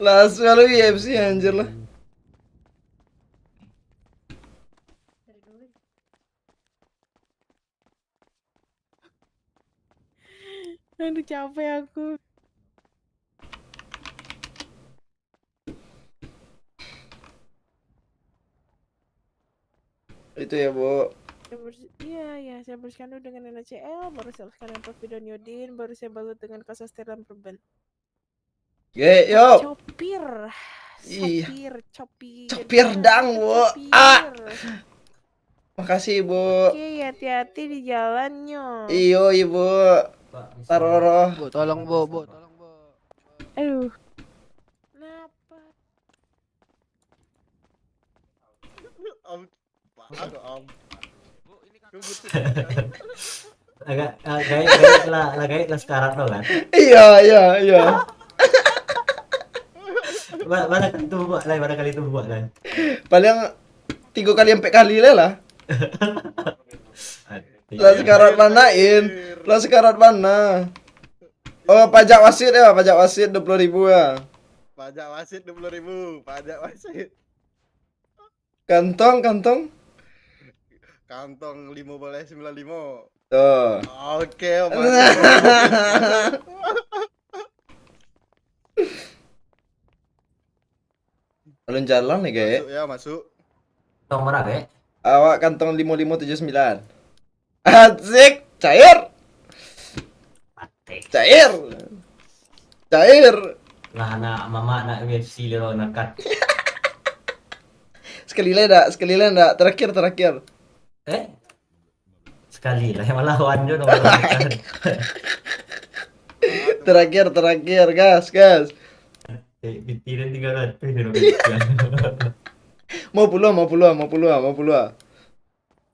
Lah, selalu U F C anjir lah. Aduh, capek aku. Itu ya, Bu. Saya bers- Iya, iya, saya bersihkan dulu dengan N A C L, baru saya bersihkan dengan Prof. Doniodin, baru saya balut dengan kasus Terlan Perben. Ye, yo. Copir. Iya. Copir, copir. Copir dang, Bu. Copir. Ah. Makasih, Ibu. Oke, hati-hati di jalannya. Iyo, Ibu. Taroro. Bu, tolong, Bu, Bu, tolong, Bu. Aduh. Kenapa? Om, aduh, Om. Agak, ah, gaek, gaek lah, lah gaek lah sekarat tu kan. Iya, iya, iya. Ba-, barangkali tu buat lah, barangkali tu buat lah. Paling tiga kali, empat kali lah lah. Lah sekarat bana, In. Lah sekarat bana. Oh, pajak wasit ya, pajak wasit dua puluh ribu ya. Pajak wasit dua puluh ribu, pajak wasit. Kantong, kantong. Kantong lima belas sembilan lima. Tuh. Oke, masuk. Alun jalan nih, Gek. Masuk ya, masuk. Nomor berapa, Gek? Awak kantong limo limo tujuh sembilan. Asik, cair. Mati. Cair. Cair. Lah, anak mamak nak U F C lo nakat. Sekali lai dak, sekali lai dak. Terakhir, terakhir. Eh? Sekali lah, yang malawan jo dong. Terakhir, terakhir, gas, gas. Eh, piti dan tiga ratus dong. Mau puluah, mau puluah, mau puluah, mau puluah.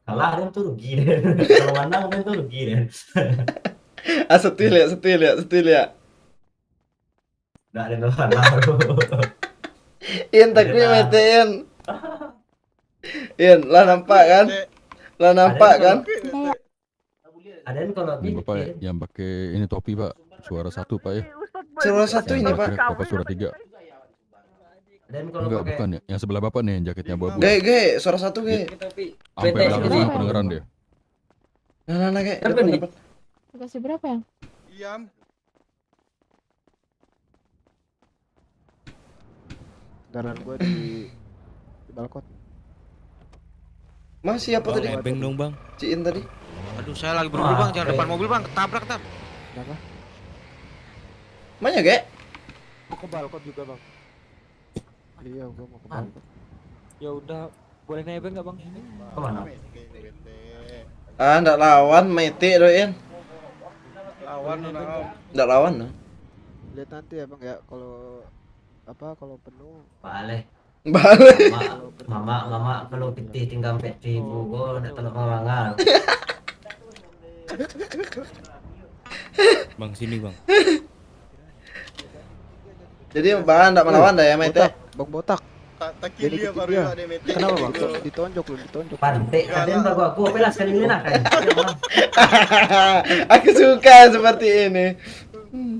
Kalah dan tu rugi dan. Kalau menang dan tu rugi dan. Ah, setuju lihat, setuju lihat, setuju lihat. Dak ada kalah. In, takui mete, In. In, lah nampak kan? Lah nampak kan? Ada yang kalau Ini bapak yang pakai ini topi, Pak. Suara satu, Pak, ya. Suara satu ini, Pak. Bapak suara tiga. Ada yang kalau Enggak, pakai bukan ya. Yang sebelah bapak nih, yang jaketnya abu-abu. Gaek, gaek, suara satu, gaek. Sampai belakang sana kedengeran dia. Nah, nah, nah, gaek. Siapa nih? Depan, depan. Dikasih berapa, yang? Iam. Kendaraan gue di, di balkon. Mas, siapa Bang, tadi? Nebeng dong, Bang. Ciin tadi. Aduh, saya lagi buru-buru, Bang. Jangan depan mobil, Bang. Ketabrak, Tam. Kenapa? Mana, Gek? Mau ke balkon juga, Bang. Iya, gue mau ke balkon. Ya udah, boleh nebeng nggak, Bang? Kemana? Ah, ndak lawan, metik doh, In. Lawan, nah. Ndak lawan, nah. Lihat nanti ya, Bang, ya, kalau, apa, kalau penuh. Balik. Balik. Mamak, mamak, mamak, kalau pitih tinggal empat ribu, oh, kau ndak telok mangangal. Bang, sini, Bang. Jadi, Bang, ndak melawan dah ya, Mete? Botak, Bang Botak. Tak, tak. Jadi kili ikutin baru dia. Ada Mete. Kenapa, Bang? Ditonjok lu, ditonjok. Pantek, kadang baru aku, apa lah sekali ni lah, kan? Aku suka seperti ini. Hmm.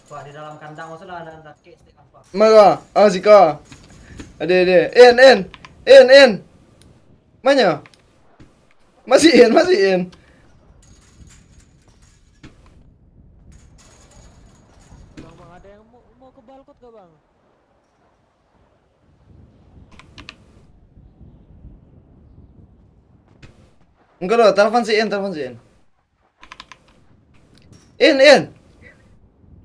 Wah, di dalam kandang masuklah anak-anak kek, stek kampak. Maro, ah, siko. Ade, ade. In, in. In, in. Manyo? Masih in, masih in. Bang, bang, ada yang mau, mau ke balkot gak, Bang? Enggak lo, telepon si In, telepon si In. In, In.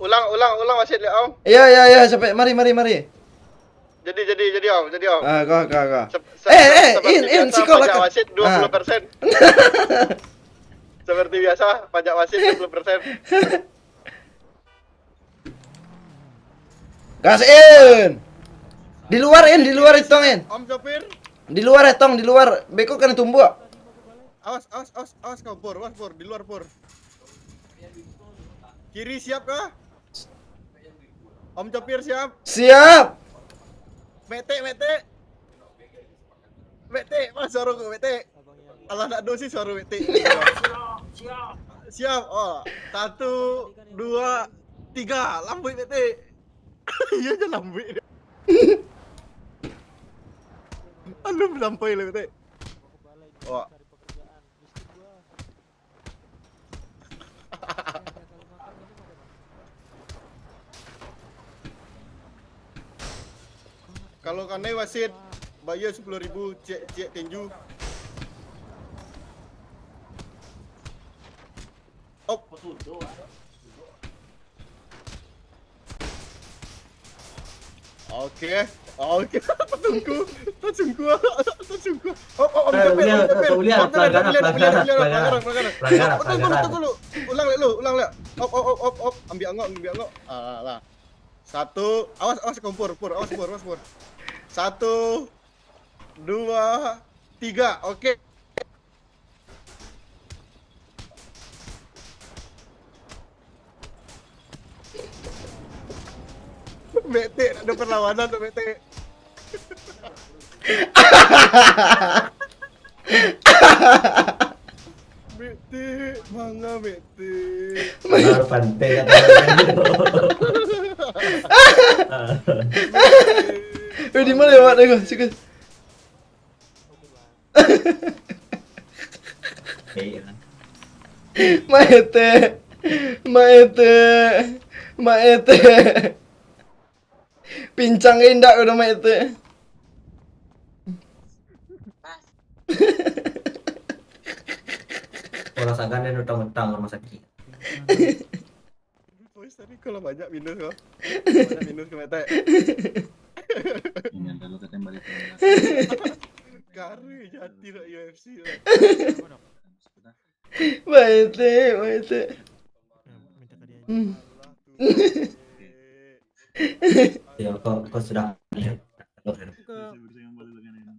Ulang, ulang, ulang, masih lihat, Om. Iya, iya, iya, sampai. Mari, mari, mari. Jadi, jadi, jadi, Om, jadi, Om. Ah, kau, kau, kau. Sep-, sep-, eh, eh, seperti In, In, biasa, siko pajak lah, wasit dua puluh persen. Ah. Seperti biasa, pajak wasit dua puluh persen. Gas, In. Di luar, In, di luar, Itong, In. Om sopir. Di luar, Itong, di luar. Beko kena tumbuk. Awas, awas, awas, awas kau, Pur, awas, Pur, di luar, Pur. Kiri siap kah? Om Copir siap? Siap. Metek, metek. Metek, mana suara kau, metek? Alah, nak dosi suara metek. Siap, siap. Siap, oh. Satu, dua, tiga. Lambuik, metek. Iya je lambuik dia. Alun sampai lah, metek. Wah. Kalau kanai wasit, bayar sepuluh ribu, cek, cek tinju. Op. Oke. Oke. Tatungku. Tatungku. Tatungku. Op, op, om, eh, capek, ulian, om, capek. Ulian, om, capek, pelanggaran, ulian, pelanggaran, ulian, ulian, pelanggaran, pelanggaran, pelanggaran. Pelanggaran, pelanggaran. Tunggu dulu, tunggu dulu. Ulang lihat lu, ulang lihat. Op, op, op, op, op. Ambil angok, ambil angok. Alah. Satu, awas, awas, kompor, Pur, awas, Pur, awas, Pur. Satu, dua, tiga. Oke. Metek, ada perlawanan tu, Metek. Metek, manga Metek. Benar, pantai kata orang. Eh, di mana ya, Mak? Tengok, situ. Maete, maete, maete. Pincang indak udah maete. Orang sagan dan utang-utang rumah sakit. Boys tadi kalau banyak minus kau. Banyak minus ke mata. Ingat kalau kata balik. Kari jati nak U F C lah. Baik, baik. Hmm. Ya, kau, kau sudah. Ke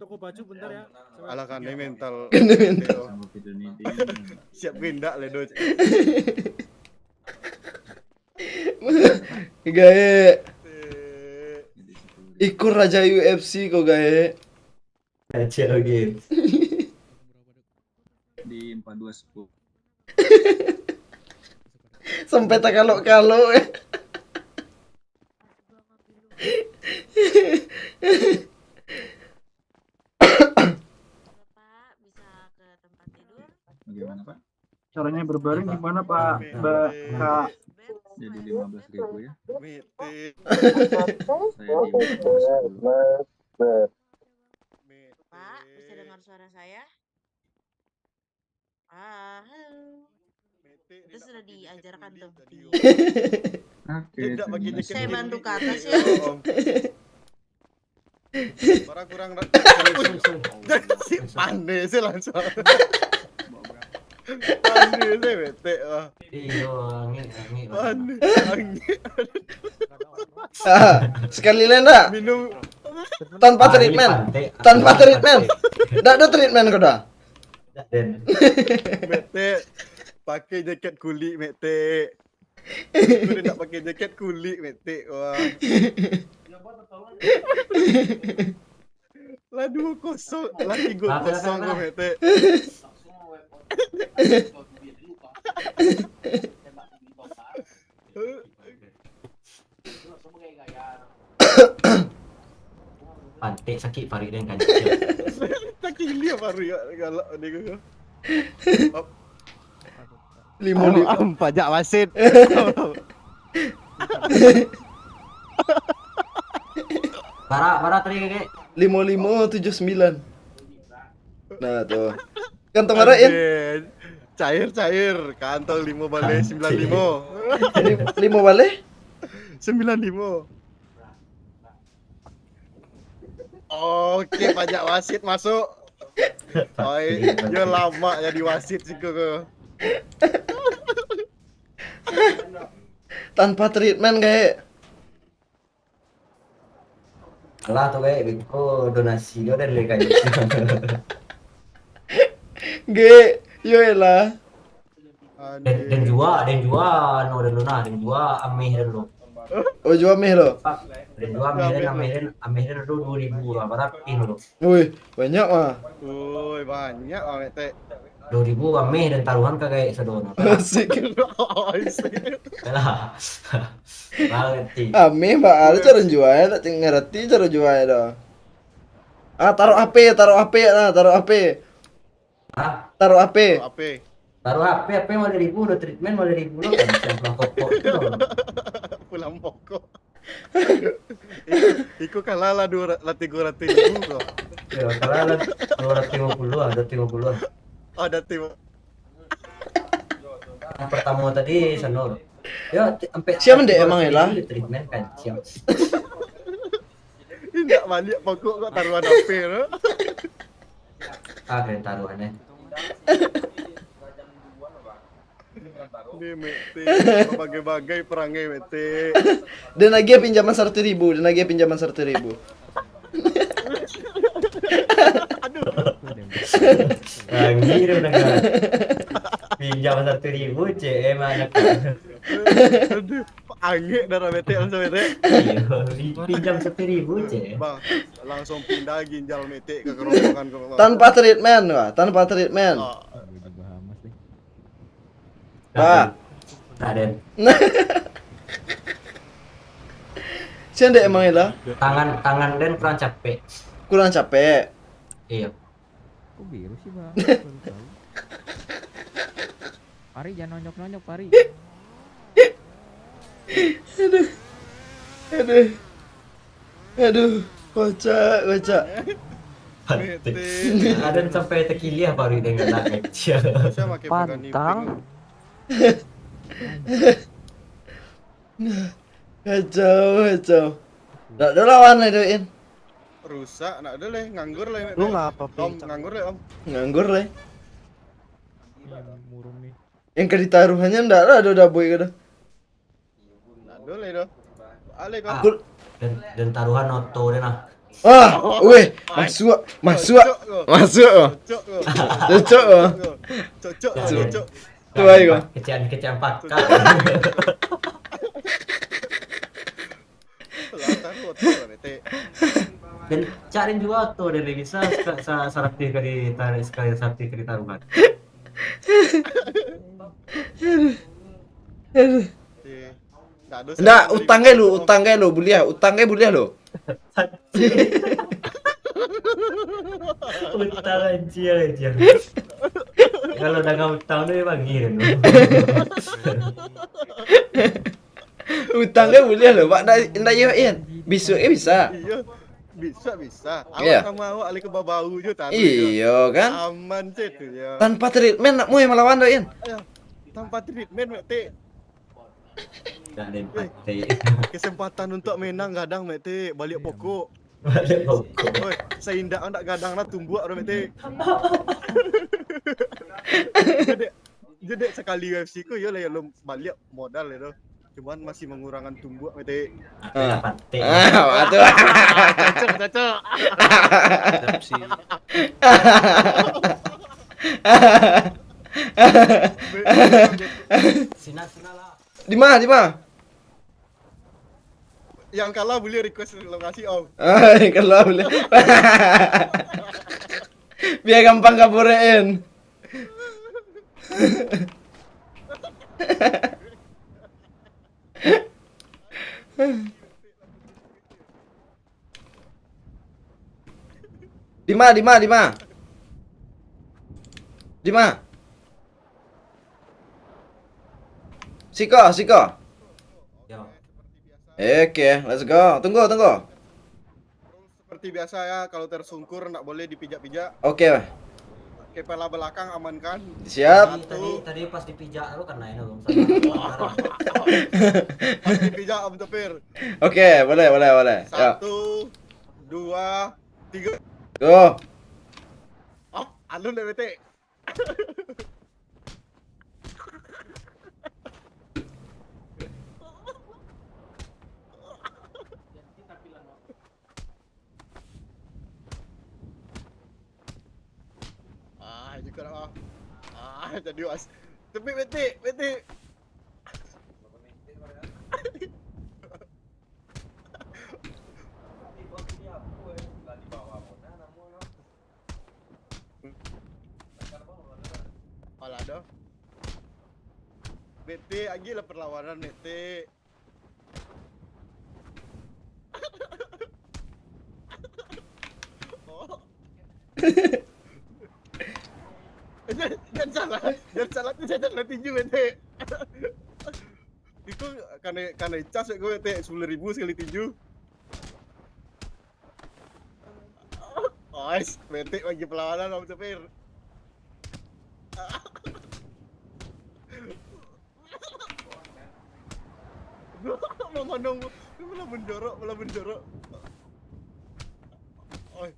toko baju bentar ya. Alah, kan ini mental. Kan ini mental. Siap gendak le, Doj. Gaek. Ikut raja U F C kau, Gaek. Raja game. Di empat dua sepuluh. Sampai takalok-kalok. Pak, bisa ke tempat tidur? Bagaimana, Pak? Caranya berbaring gimana, Pak? Mbak, Kak. Jadi lima belas ribu ya. Saya di empat belas ribu. Pak, bisa dengar suara saya? Ah, halo. Itu sudah diajarkan tuh. Oke, saya bantu ke atas ya. Kurang-kurang. Si pandai sih langsung. Pandai sih, betek lah. Iyo, angin, angin. Pandai, angin. Ah, sekali lain dah. Minum. Tanpa treatment. Tanpa treatment. Dak ada treatment kau dah. Dak den. Metek, pakai jaket kulik, Metek. Aku dah nak pakai jaket kulik, Metek. Wah. Lah dua kosong, lah tiga kosong kau, Metek. Pantek sakik paruik den kancil. Sakik gila paruik galak tadi tu. Limo li- Am, pajak wasit. Bara, bara tadi, Kek? Limo limo tujuh sembilan. Nah, tu. Kantong bara, Yan? Cair, cair. Kantong limo baleh sembilan limo. Lim-, limo baleh? Sembilan limo. Oke, pajak wasit masuk. Oi, yo lama jadi wasit siko ko. Tanpa treatment, Gaek. Alah tu, Gaek, beko donasi dio dari kayu. Gaek, yo elah. Den, den jua, den jua, anu, den lu nah, den jua ameh den lu. Oh, jua ameh lo. Den jua ameh den, ameh den, ameh den tu dua ribu lah, barapih lo. Wih, banyak mah. Woi, banyak mah, Metek. Dua ribu ameh den taruhan ka Gaek sadono. Asik. Asik. Yalah. Ngarati. Ameh, ba, ada cara jua, tak ngarati cara jua dah. Ah, taruh H P, taruh H P nah, taruh H P. Hah? Taruh H P. Taruh H P. Taruh H P, H P limo baleh ribu, udah treatment limo baleh ribu lo, kan, siap pulang pokok tu. Pulang pokok. Iko, iko kalah lah dua ra-, lah tigo ratuih ribu ko. Yo, kalah lah dua ratuih limo puluah lah, dua ratuih limo puluah lah. Oh, dah tigo. Yang pertama tadi, Sanur. Yo, ti-, sampai siapa dek emang lah? Treatment kan, siap. Indak baliak pokok kok taruhan H P tu. Ah, keren taruhan, eh. Ni, Metek, bagai-bagai perangai, Metek. Den agiah pinjaman saratus ribu, den agiah pinjaman saratus ribu. Aduh. Angin dia mendengar. Pinjam saratus ribu, C M anak. Aduh. Angek darah Metek langsung, Metek. Iyo, pi-, pinjam saratus ribu, cek. Bang, langsung pindah ginjal Metek ka kerongkongan ko, Bang. Tanpa treatment, wah, tanpa treatment. Ah. Bah. Raden. Sian dek emang lah. Tangan, tangan den kurang capek. Kurang capek. Iyo. Biru sih, Bang. Baru tahu. Pari, jangan nonyok-nonyok, Pari. Aduh. Aduh. Aduh. Kocak, kocak. Ada sampai terkilih baru dengan nak kecil. Pantang. Kacau, kacau. Ndak ada lawan lah, Doin. Rusak, nak ada leh, nganggur leh. Lu ngapa, Om, nganggur leh, Om. Nganggur leh. Murung nih. Yang ka ditaruhannya ndak lah, ada daboi kada. Nak ada leh doh. Aleh kau. Ah, dan, dan taruhan oto dia nah. Ah, weh, masuk, masuk, masuk. Cocok kau. Cocok. Cocok kau. Cocok. Tuai kau. Kecil-kecil pakak. Lah, taruh oto lah, Betek. Dan cari juga oto dia bisa sa- sa- sarapih ka ditarik, sekali sarapih ka ditaruhan. Aduh. Eh, ndak ada Ndak, saya utang kai lu, utang kai lu, buliah, utang kai buliah lu. Utang anjir, anjir. Kalau dengan utang tu dia bagi dia tu. Utang kai buliah lu, Pak, ndak ndak iyo, In. Bisuak kai bisa. Iya. Bisa, bisa. Awak Iya. Sama awak alih ke babau je taruh. Iyo kan? Aman je tu ya. Tanpa treatment nak muai malawan tu, In. Tanpa treatment, Betek. Dah ada empat. Kesempatan untuk menang gadang, Betek. Balik pokok. Balik pokok. Oi, seindak ndak gadang lah tumbuak tu, Betek. Jadi, jadi sekali U F C ku, yo lah, yo, lom balik modal itu. Cuman masih mengurangan tumbuak, Betek. Apa dapat teh? Ah, betul. Cocok, cocok. Sina, sina lah. Di mana, di mana? Yang kalah boleh request lokasi, Om. Ah, kalau boleh. Biar gampang kaburein. Di mana, di mana, di mana? Di mana? Siko, siko. Yo. Oke, let's go. Tunggu, tunggu. Seperti biasa ya, kalau tersungkur ndak boleh dipijak-pijak. Oke, Kepala belakang amankan. siap. Tadi, tadi, tadi pas dipijak tu kan lain tu. Pas dipijak, Om Topir. Oke, boleh, boleh, boleh. Ya. Satu, dua, tiga. Go. Om, alun deh, Betek. Ah, juga lah. Ah, jadi was. Tapi, Betek, Betek. Alah doh. Betek, agilah perlawanan, Betek. Oh. Jangan, jangan salah. Jangan salah tu, jangan salah tinju, Betek. Itu karena, karena icas, Betek, sepuluh ribu sekali tinju. Ois, Betek bagi perlawanan, Om Sopir. Mamanong, malah menjorok, malah menjorok. Oi.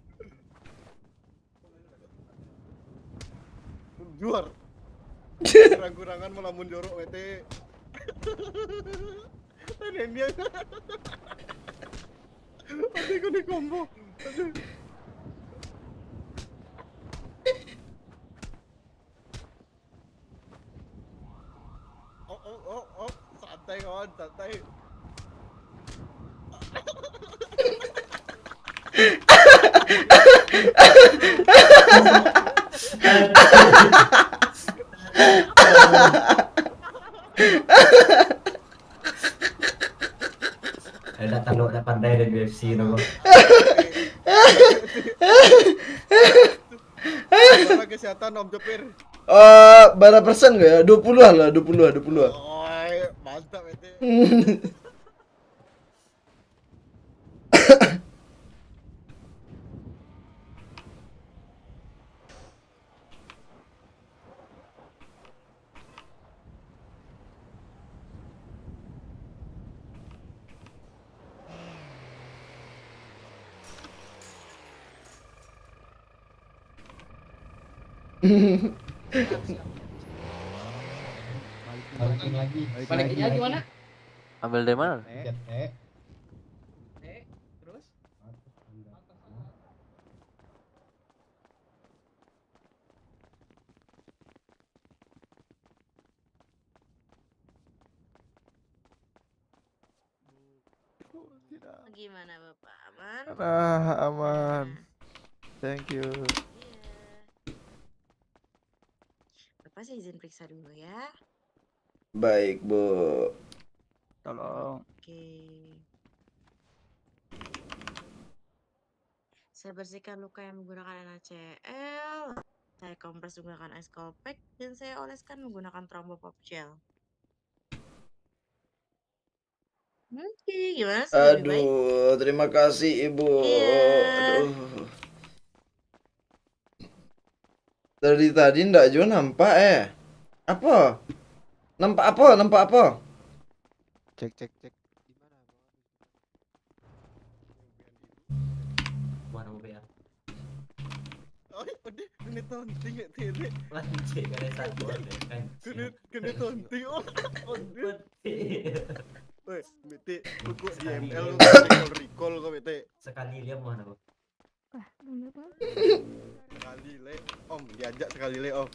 Juar. Kurang-kurangan malah menjorok, Betek. Tadi dia. Tadi aku di combo. Aduh. Oh, oh, oh, oh. Santai, kawan, santai. Ada tak lo, ada pandai dari U F C tu. Japir. Eh, bara persen ko ya? Dua puluh lah, dua puluh, dua puluh. Oi, mantap itu. Balikin lagi. Balikinnya gimana? Ambil dari mana? Eh, eh. Eh, terus? Tidak. Gimana, Bapak? Aman? Nah, aman. Nah. Thank you. Iya. Bapak, saya izin periksa dulu ya. Baik, Bu. Tolong. Oke. Saya bersihkan luka yang menggunakan N A C L. Saya kompres menggunakan ice cold pack dan saya oleskan menggunakan Thrombopop gel. Oke, gimana? Sudah lebih baik? Aduh, terima kasih, Ibu. Iya. Aduh. Dari tadi ndak jo nampak, eh. Apa? Nampak apa? Nampak apa? Cek, cek, cek. Mana mau bayar? Oh, udah, kena tonting ya, Tek. Lanjut, kena satu, kan. Kena, kena tonting, oh. Udah. Weh, Tek, pokok di M L kau recall, recall kau, Tek. Sekali lihat mana, Bang? Ah, boleh, Bang. Sekali, Lek. Om, diajak sekali, Lek, Om.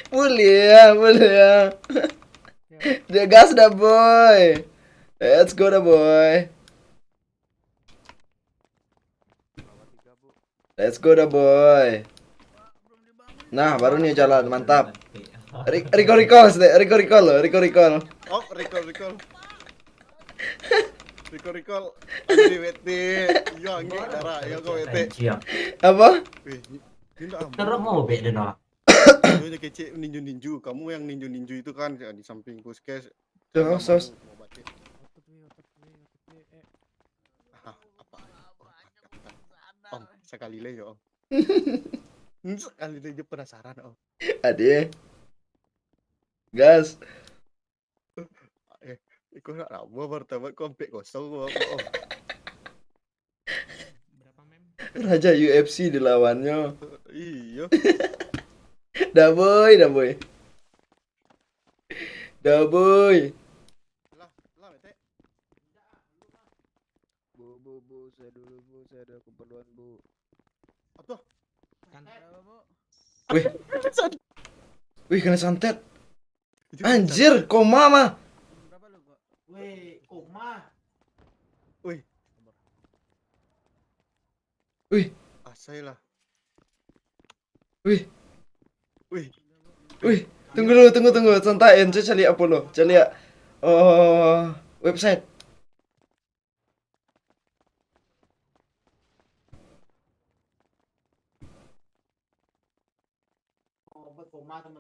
Boleh ya, boleh ya. Ya. Dia gas dah, boy. Let's go dah, boy. Let's go dah, boy. Nah, baru ni jalan, mantap. Re-, recall, recall, Stek. Recall, recall, recall, recall. Oh, recall, recall. Recall, recall. Anjir, Wete. Iyo, anjir, darah. Iyo, kau, Wete. Apa? Weh, ni, ni ndak aman. Terus mau bek dia, nak. Dia kecek ninju-ninju. Kamu yang ninju-ninju itu kan, di samping puskes. Tuh, sos. Mau batik. Ah, apa? Om, sekali lagi, Om. Sekali lagi penasaran, Om. Adih. Gas. Eh, iko nak lama martabak kau ampek kosong, Om. Berapa, Mem? Raja U F C dilawannyo. Iyo. Dah, boy, dah, boy. Dah, boy. Lah, lah, Tek. Bu, bu, bu, saya dulu, Bu, saya ada keperluan, Bu. Apa? Santet. Wih. Wih, kena santet. Itu kena santet. Anjir, koma mah. Wih, koma. Wih. Wih. Asai lah. Wih. Wih. Wih. Tunggu dulu, tunggu, tunggu. Santai, Cek, caliak apo lo? Caliak, oh, website.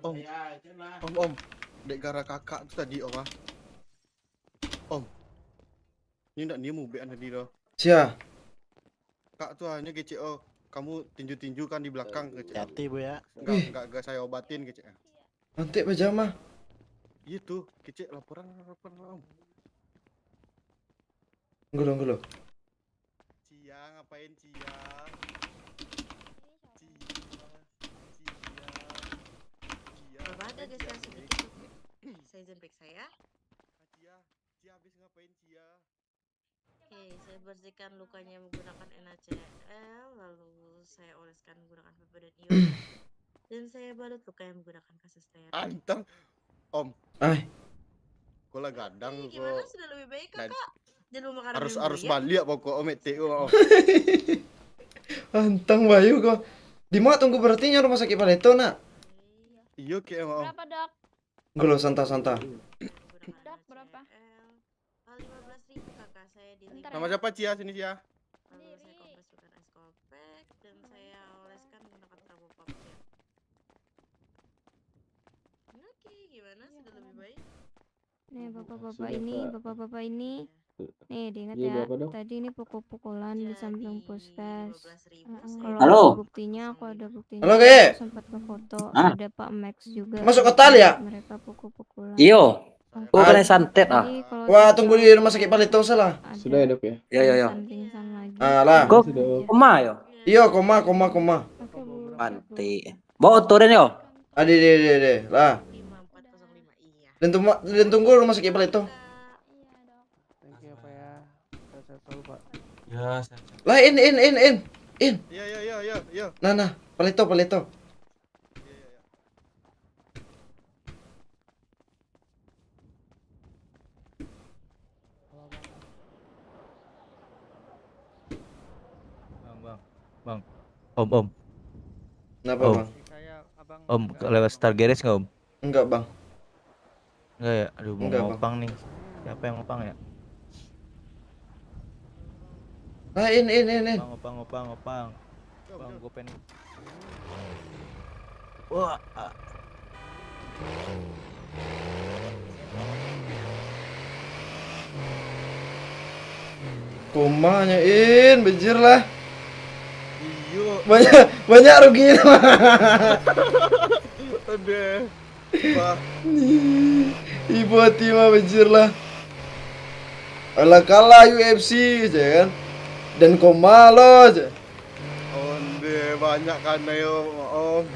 Om. Om, Om. Dek gara kakak tu tadi, Om, ah. Om. Ni ndak nemu bek tadi doh. Sia? Kak tu hanya kecek, oh, kamu tinju-tinju kan di belakang, kecek. Hati-hati, Bu, ya. Enggak, enggak, enggak saya obatin, kecek. Nanti pajama. Iya tuh, kecek laporan, laporan, Om. Tunggu, tunggu, tunggu. Cia, ngapain, Cia? Cia, Cia, Cia. Coba ada geser sedikit, Cia, sedikit. Saya izin periksa ya. Cia, Cia habis ngapain, Cia? Oke, saya bersihkan lukanya menggunakan N A C L, lalu saya oleskan menggunakan P P dan ion. Dan saya balut lukanya menggunakan kasus layar. Antang. Om. Ai. Kau lah gadang. Ih, gimana, sudah lebih baik, Kakak? Jangan lupa makan. Harus, harus baliak pokok, Om, Etek, Om. Antang bayu kau. Di ma tunggu berarti nyo rumah sakit Paleto, nak? Iya. Iyo, kek, Om. Berapa, Dok? Golo, santa, santa. Dok, berapa? Lima belas ribu, Kakak, saya di link. Bentar ya. Nama siapa, Cia? Sini, Cia. Lalu saya kompres dengan ice cold pack dan saya oleskan menggunakan Thrombopop gel. Nih, bapak-bapak ini, bapak-bapak ini. Nih, diingat ya, tadi ini pukul-pukulan di samping puskes. Kalau ada buktinya, aku ada buktinya. Halo, Kak. Sempat ke foto, ada Pak Max juga. Masuk kotal ya? Mereka pukul-pukulan. Iyo. Oh, kena santet, ah. Wah, tunggu di rumah sakit Paleto salah. Sudah ya, Dok, ya? Ya, ya, ya. Alah. Kok koma, yo? Iyo, koma, koma, koma. Mati. Bawa oto den, yo? Ade, de, de, de. Lah. Dan tunggu, dan tunggu rumah sakit Paleto. Thank you, Pak, ya. Sehat-sehat selalu, Pak. Ya, sehat-sehat. Lah, in, in, in, in. In. Iya, iya, iya, iya, iya. Nah, nah, Paleto, Paleto. Iya, iya, iya. Bang, bang, bang. Om, om. Kenapa, Om? Bang? Om, lewat Star Garage nggak, Om? Enggak, Bang. Enggak ya? Aduh, mau ngopang nih. Siapa yang ngopang ya? Ah, in, in, in, in. Opang, opang, opang, opang. Bang, gue pengen. Wah. Komanya, in, bejir lah. Iyo. Banyak, banyak rugi. Aduh. Bah. Ibo ati mah bejir lah. Alah kalah U F C je kan. Dan koma lo je. Onde, banyak kanai, Om.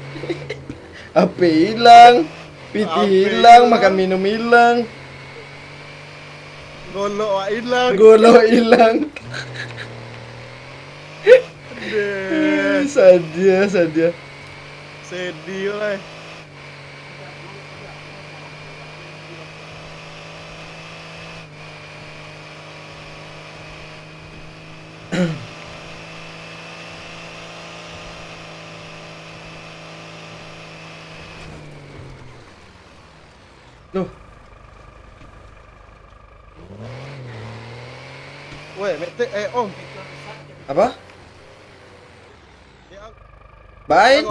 H P ilang, pitih ilang, makan minum ilang. Golok wak ilang. Golok ilang. Onde. Sadia, sadia. Sedih lah. Loh. Weh, metek, eh, Om. Apa? Bain.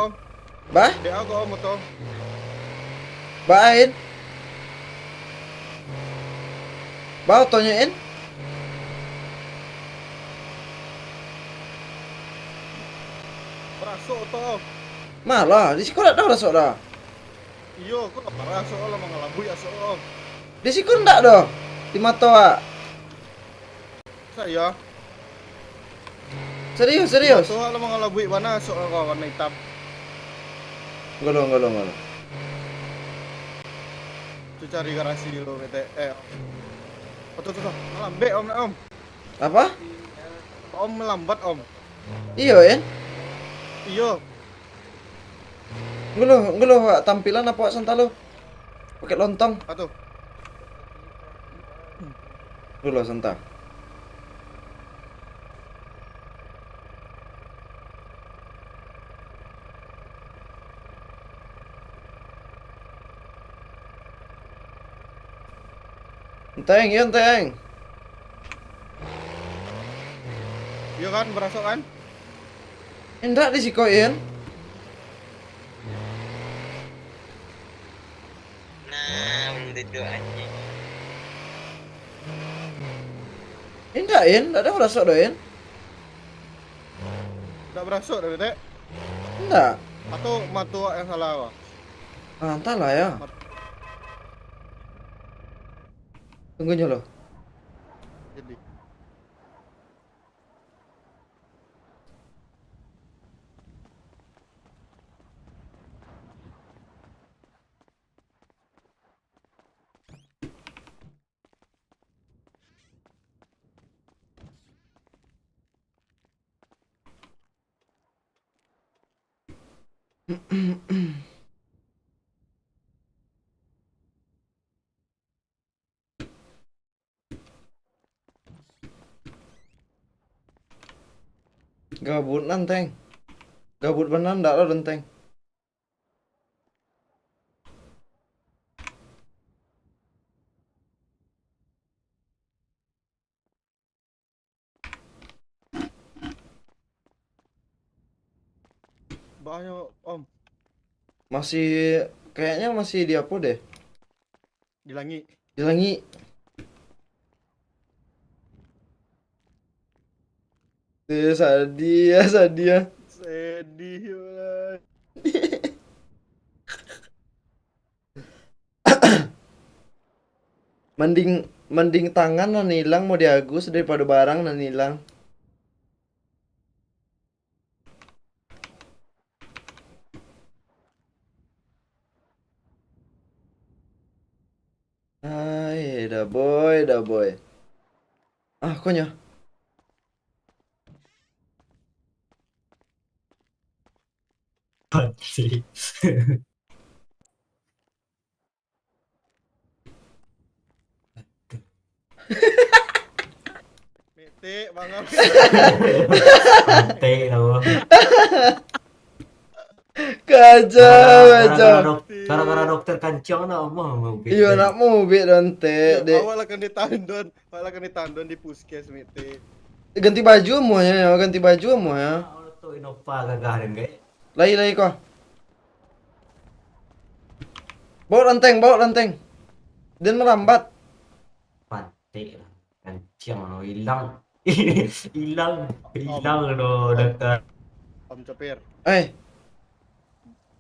Bah? Bain. Bah, otonyo in. Barasok oto. Malah, di siko dak ado barasok dah. Iyo, kok lah barasok lah, mangalabuik asok. Di siko ndak doh. Di mato, ah. Saya. Serius, serius. Tuh, kalau mau ngelabuik bana, sok warna hitam. Ngolong, ngolong, ngolong. Tu cari garasi dulu, P T. Eh, betul, betul, betul. Melambek, Om, Om. Apa? Om melambat, Om. Iyo, ya? Iyo. Ngulu, ngulu, wak, tampilan apo, wak, santa lo? Pakai lontong. Apa tu? Ngulu, santa. Enteng, yo, enteng. Iyo kan, barasok kan? Indak di siko, In. Nah, belum tentu anjing. Indak, In. Indak ado barasok doh, In. Indak barasok doh, Tek? Indak. Atau mato awak yang salah, Bang? Ah, antahlah, ya. Mat- Tunggu nyo lo. Jadi. Gabut nan, Teng. Gabut bana ndak lo, Teng. Banyak, Om. Masih, kayaknya masih di apa deh? Di langik. Di langik. Eh, sadiah, sadiah. Sedih lah. Mending mending tangan nan hilang mau diagus daripado barang nan hilang. Ai, dah boy, dah boy. Ah, konyo. Pasti. Metek, bangang. Santai lah. Kacau, Gara-gara kacau. dok- gara-gara dokter kancang nak mah mau Iyo, nak mubik dontek, dek. Awak lah kan ditandon, awak lah kan ditandon di puskes, Metek. Ganti baju amuah ya, ganti baju amuah ya. Auto Innova gagah dan gaya. Lai, lai ko. Bawa ranteng, bawa ranteng. Den merambat. Pantik lah. Kancang lo hilang. Hilang. Hilang lo dekat. Om Copir, Eh,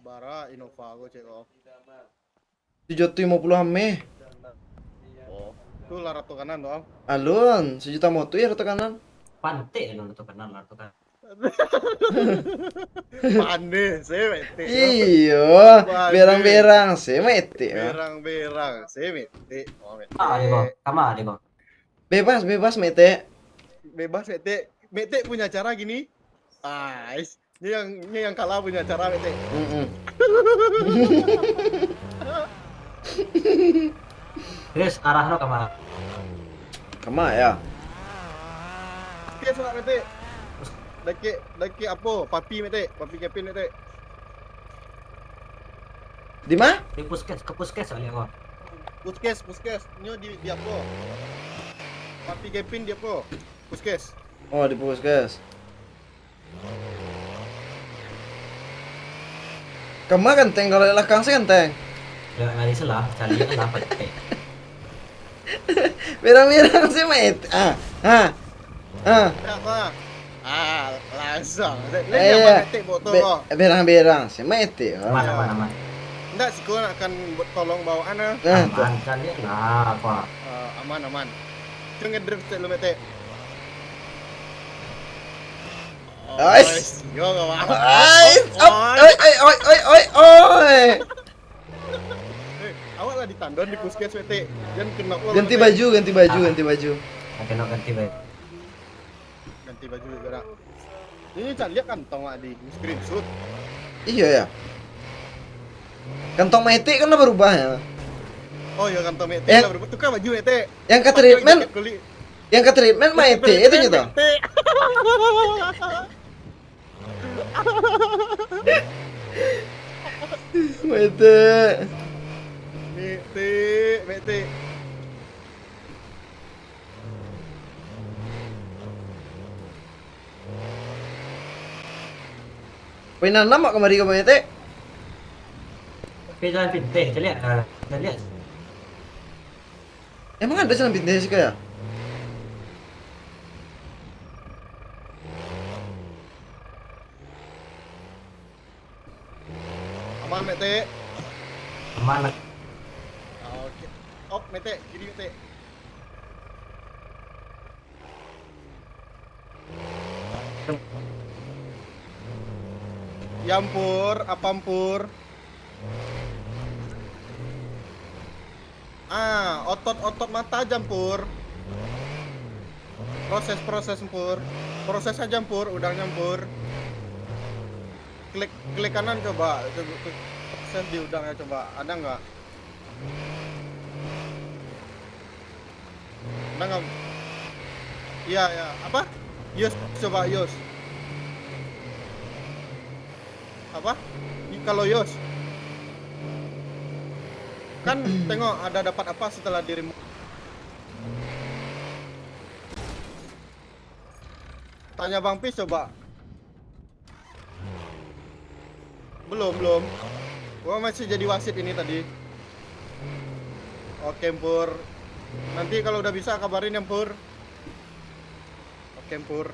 bara Innova ko cek ko. tujuh ratus lima puluh ameh. Oh, tu lah ratu kanan tu, Om. Alun, sejuta motu ya ratu kanan. Pantik lo tu kenal lah tu kan. Pandai, saya Metek. Iyo, berang-berang se Metek. Berang-berang, saya Metek. Oh, Metek. Ah, deh kok. Kamar deh kok. Bebas, bebas Metek. Bebas, Metek. Metek punya cara gini. Ais. Ni yang ni yang kalah punya cara, Metek. Mm-mm. Terus arah lo kamar. Kamar ya. Dia surat, Metek. Dakek, dakek apa? Papi, Metek. Papi Kevin, Metek. Di mana? Di puskes, ke puskes balik kok. Puskes, puskes. Nyo di, di apa? Papi Kevin di apa? Puskes. Oh, di puskes. Kamar ganteng, kalau di belakang sih ganteng. Lewat lari selah, cari lah pakai. Berang-berang sih Metek. Ah, ah, ah. Tak apa. Ah, langsung. Lain Eh, yang Metek buat tu be- kau. Berang-berang sih Metek. Aman, aman, aman. Ndak, siko nak kan buat tolong bawaan ah. Nah, tu. Aman, cari lah apa. Ah, aman, aman. Cuma ngedrift cek lu, Metek. Ais. Yo, kawan. Ais, op, oi, oi, oi, oi, oi, oi. Eh, awak lah ditandon di puskes, Metek. Jangan kena uang, Ganti Metek. Baju, ganti baju, ganti baju. Oke, nak ganti baju. Ganti baju juga nak. Ini cak lihat kantong awak di screenshot. Iya ya. Kantong Metek kan lah berubah ya. Oh ya, kantong Metek Eh. Lah berubah. Tukar baju, Metek. Yang ka treatment, Pakai jaket kulit. Yang ka treatment Metek itu nyo tu. Metek. Metek, Metek. Weh, nanam mak kamari ka Metek. Tapi jalan pintai, kita lihat. Ah, kita lihat. Emang ada jalan pintai siko ya? Aman, Metek. Aman lah. Oke. Op, Metek, kiri, Metek. Yampur, apampur. Ah, otot-otot mata jampur. Proses-proses, Mpur. Proses aja, Mpur, udang nyampur. Klik, klik kanan coba. Coba klik proses di udangnya coba. Ada nggak? Ada nggak? Iya, ya. Apa? Yus, coba Yus. Apa? Kalau Yus. Kan tengok ada dapat apa setelah dirimu. Tanya Bang Pis coba. Belum, belum. Gua masih jadi wasit ini tadi. Oke, Mpur. Nanti kalau udah bisa kabarin ya, Mpur. Oke, Mpur.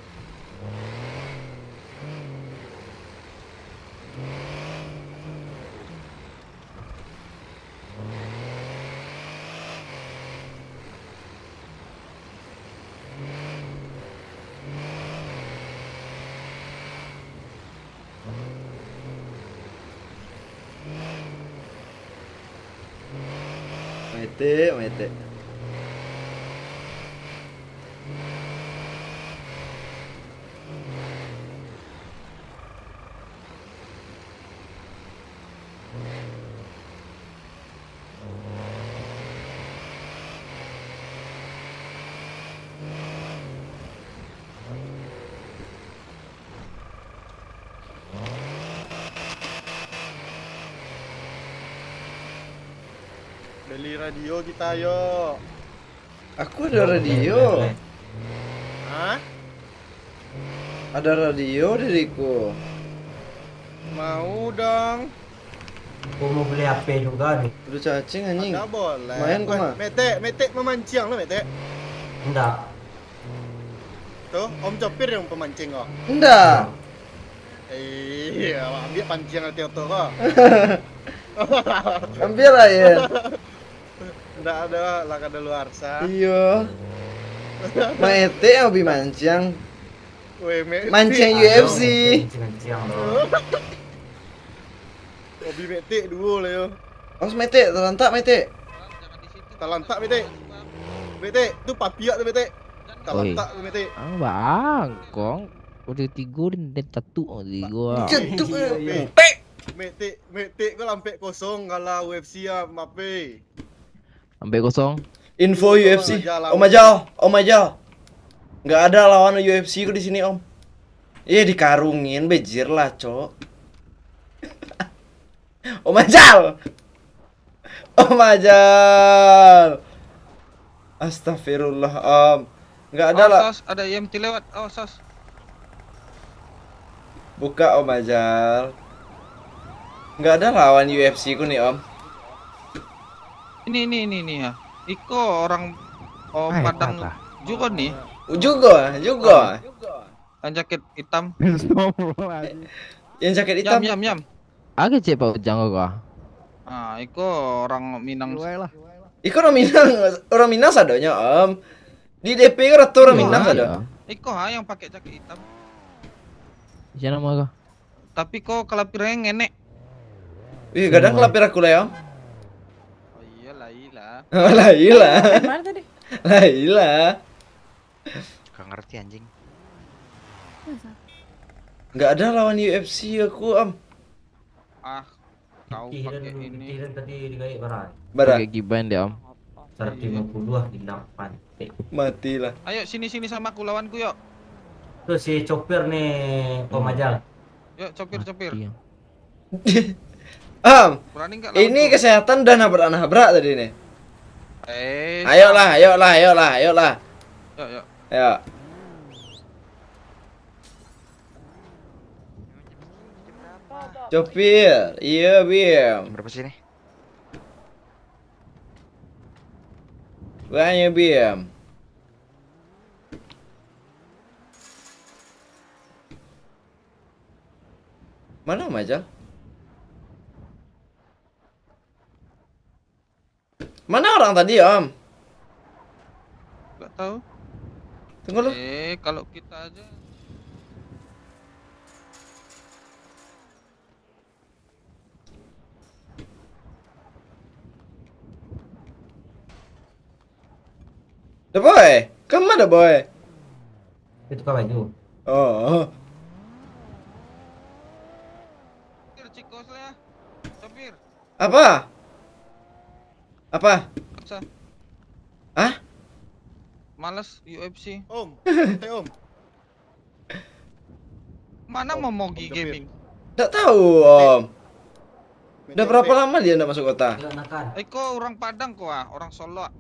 Maetek, maetek. Beli radio kita, yo. Aku ada radio. Hah? Ada radio diriku. Mau dong. Aku mau beli H P juga nih. Udah cacing, anjing. Ada boleh. Main kau mah. Metek, Metek memancing lo, Metek. Enggak. Tuh, Om Copir yang pemancing kau. Enggak. Iya, ambil pancing hati oto kau. Ambil lah, ya. Ndak ada lah kada luar sa. Iyo. Maetek yang hobi mancing. Weh, Metek. Mancing U F C. Mancing-mancing lo. Hobi Metek duo lah yo. Awas Metek, talantak Metek. Talantak Metek. Metek, tu papiak tu Metek. Talantak tu Metek. Ah, bang, kong. Udah tigo den, den tatuk tigo. Tatuk, eh. Metek, Metek kau lampek kosong kalah U F C ah, mape. Ambek kosong. Info U F C. Om Ajal, Om Ajal. Nggak ada lawan U F C ku di sini, Om. Eh, dikarungin, bejir lah, Cok. Om Ajal. Om Ajal. Astagfirullah, Om. Nggak ada lah. Awas, awas, ada I M T lewat. Awas, awas. Buka, Om Ajal. Nggak ada lawan U F C ku nih, Om. Ini, ini, ini, ini ya. Iko orang, oh, Padang juga nih. Juga, juga. Yang jaket hitam. Astagfirullahaladzim. Yang jaket hitam. Yam, yam, yam. Agak cek Pak Ujang kau. Ah, iko orang Minang. Iko orang Minang, orang Minang sadonyo, Om. Di D P kan rata orang Minang sado. Iko ha yang pakai jaket hitam. Siapa nama kau? Tapi kau kalapir ngenek. Ih, gadang kalapir aku lah, Om. Oh iya, lai lah. Lai lah. Mana tadi? Lai lah. Gak ngerti, anjing. Nggak ada lawan U F C aku, Om. Ah, kau pakai ini. Tadi digaik bara. Bara. Pakai giban dia, Om. Seratus lima puluh ah, hilang, mati. Matilah. Ayo, sini, sini sama aku, lawan ku, yuk. Tuh si Copir nih, Om Ajal. Yuk, Copir, Copir. Mati, Om. Am, berani nggak lawan ini ku? Kesehatan udah nabrak-nabrak tadi nih. Eh, ayolah, ayolah, ayolah, ayolah. Yuk, yuk. Ayo. Copir, iya, Bim. Berapa sih nih? Banyak, Bim. Mana Majal? Mana orang tadi, Om? Nggak tahu. Tunggu lu. Eh, kalau kita aja. Dah, boy. Kemana, boy? Itu kau baju. Oh. Sopir, Ciko, saya. Sopir. Apa? Apa? Masa? Hah? Males U F C. Om, santai, Om. Mana Momogi Gaming? Nggak tahu, Om. Udah berapa lama dia nggak masuk kota? Iko orang Padang ko ah, orang Solok.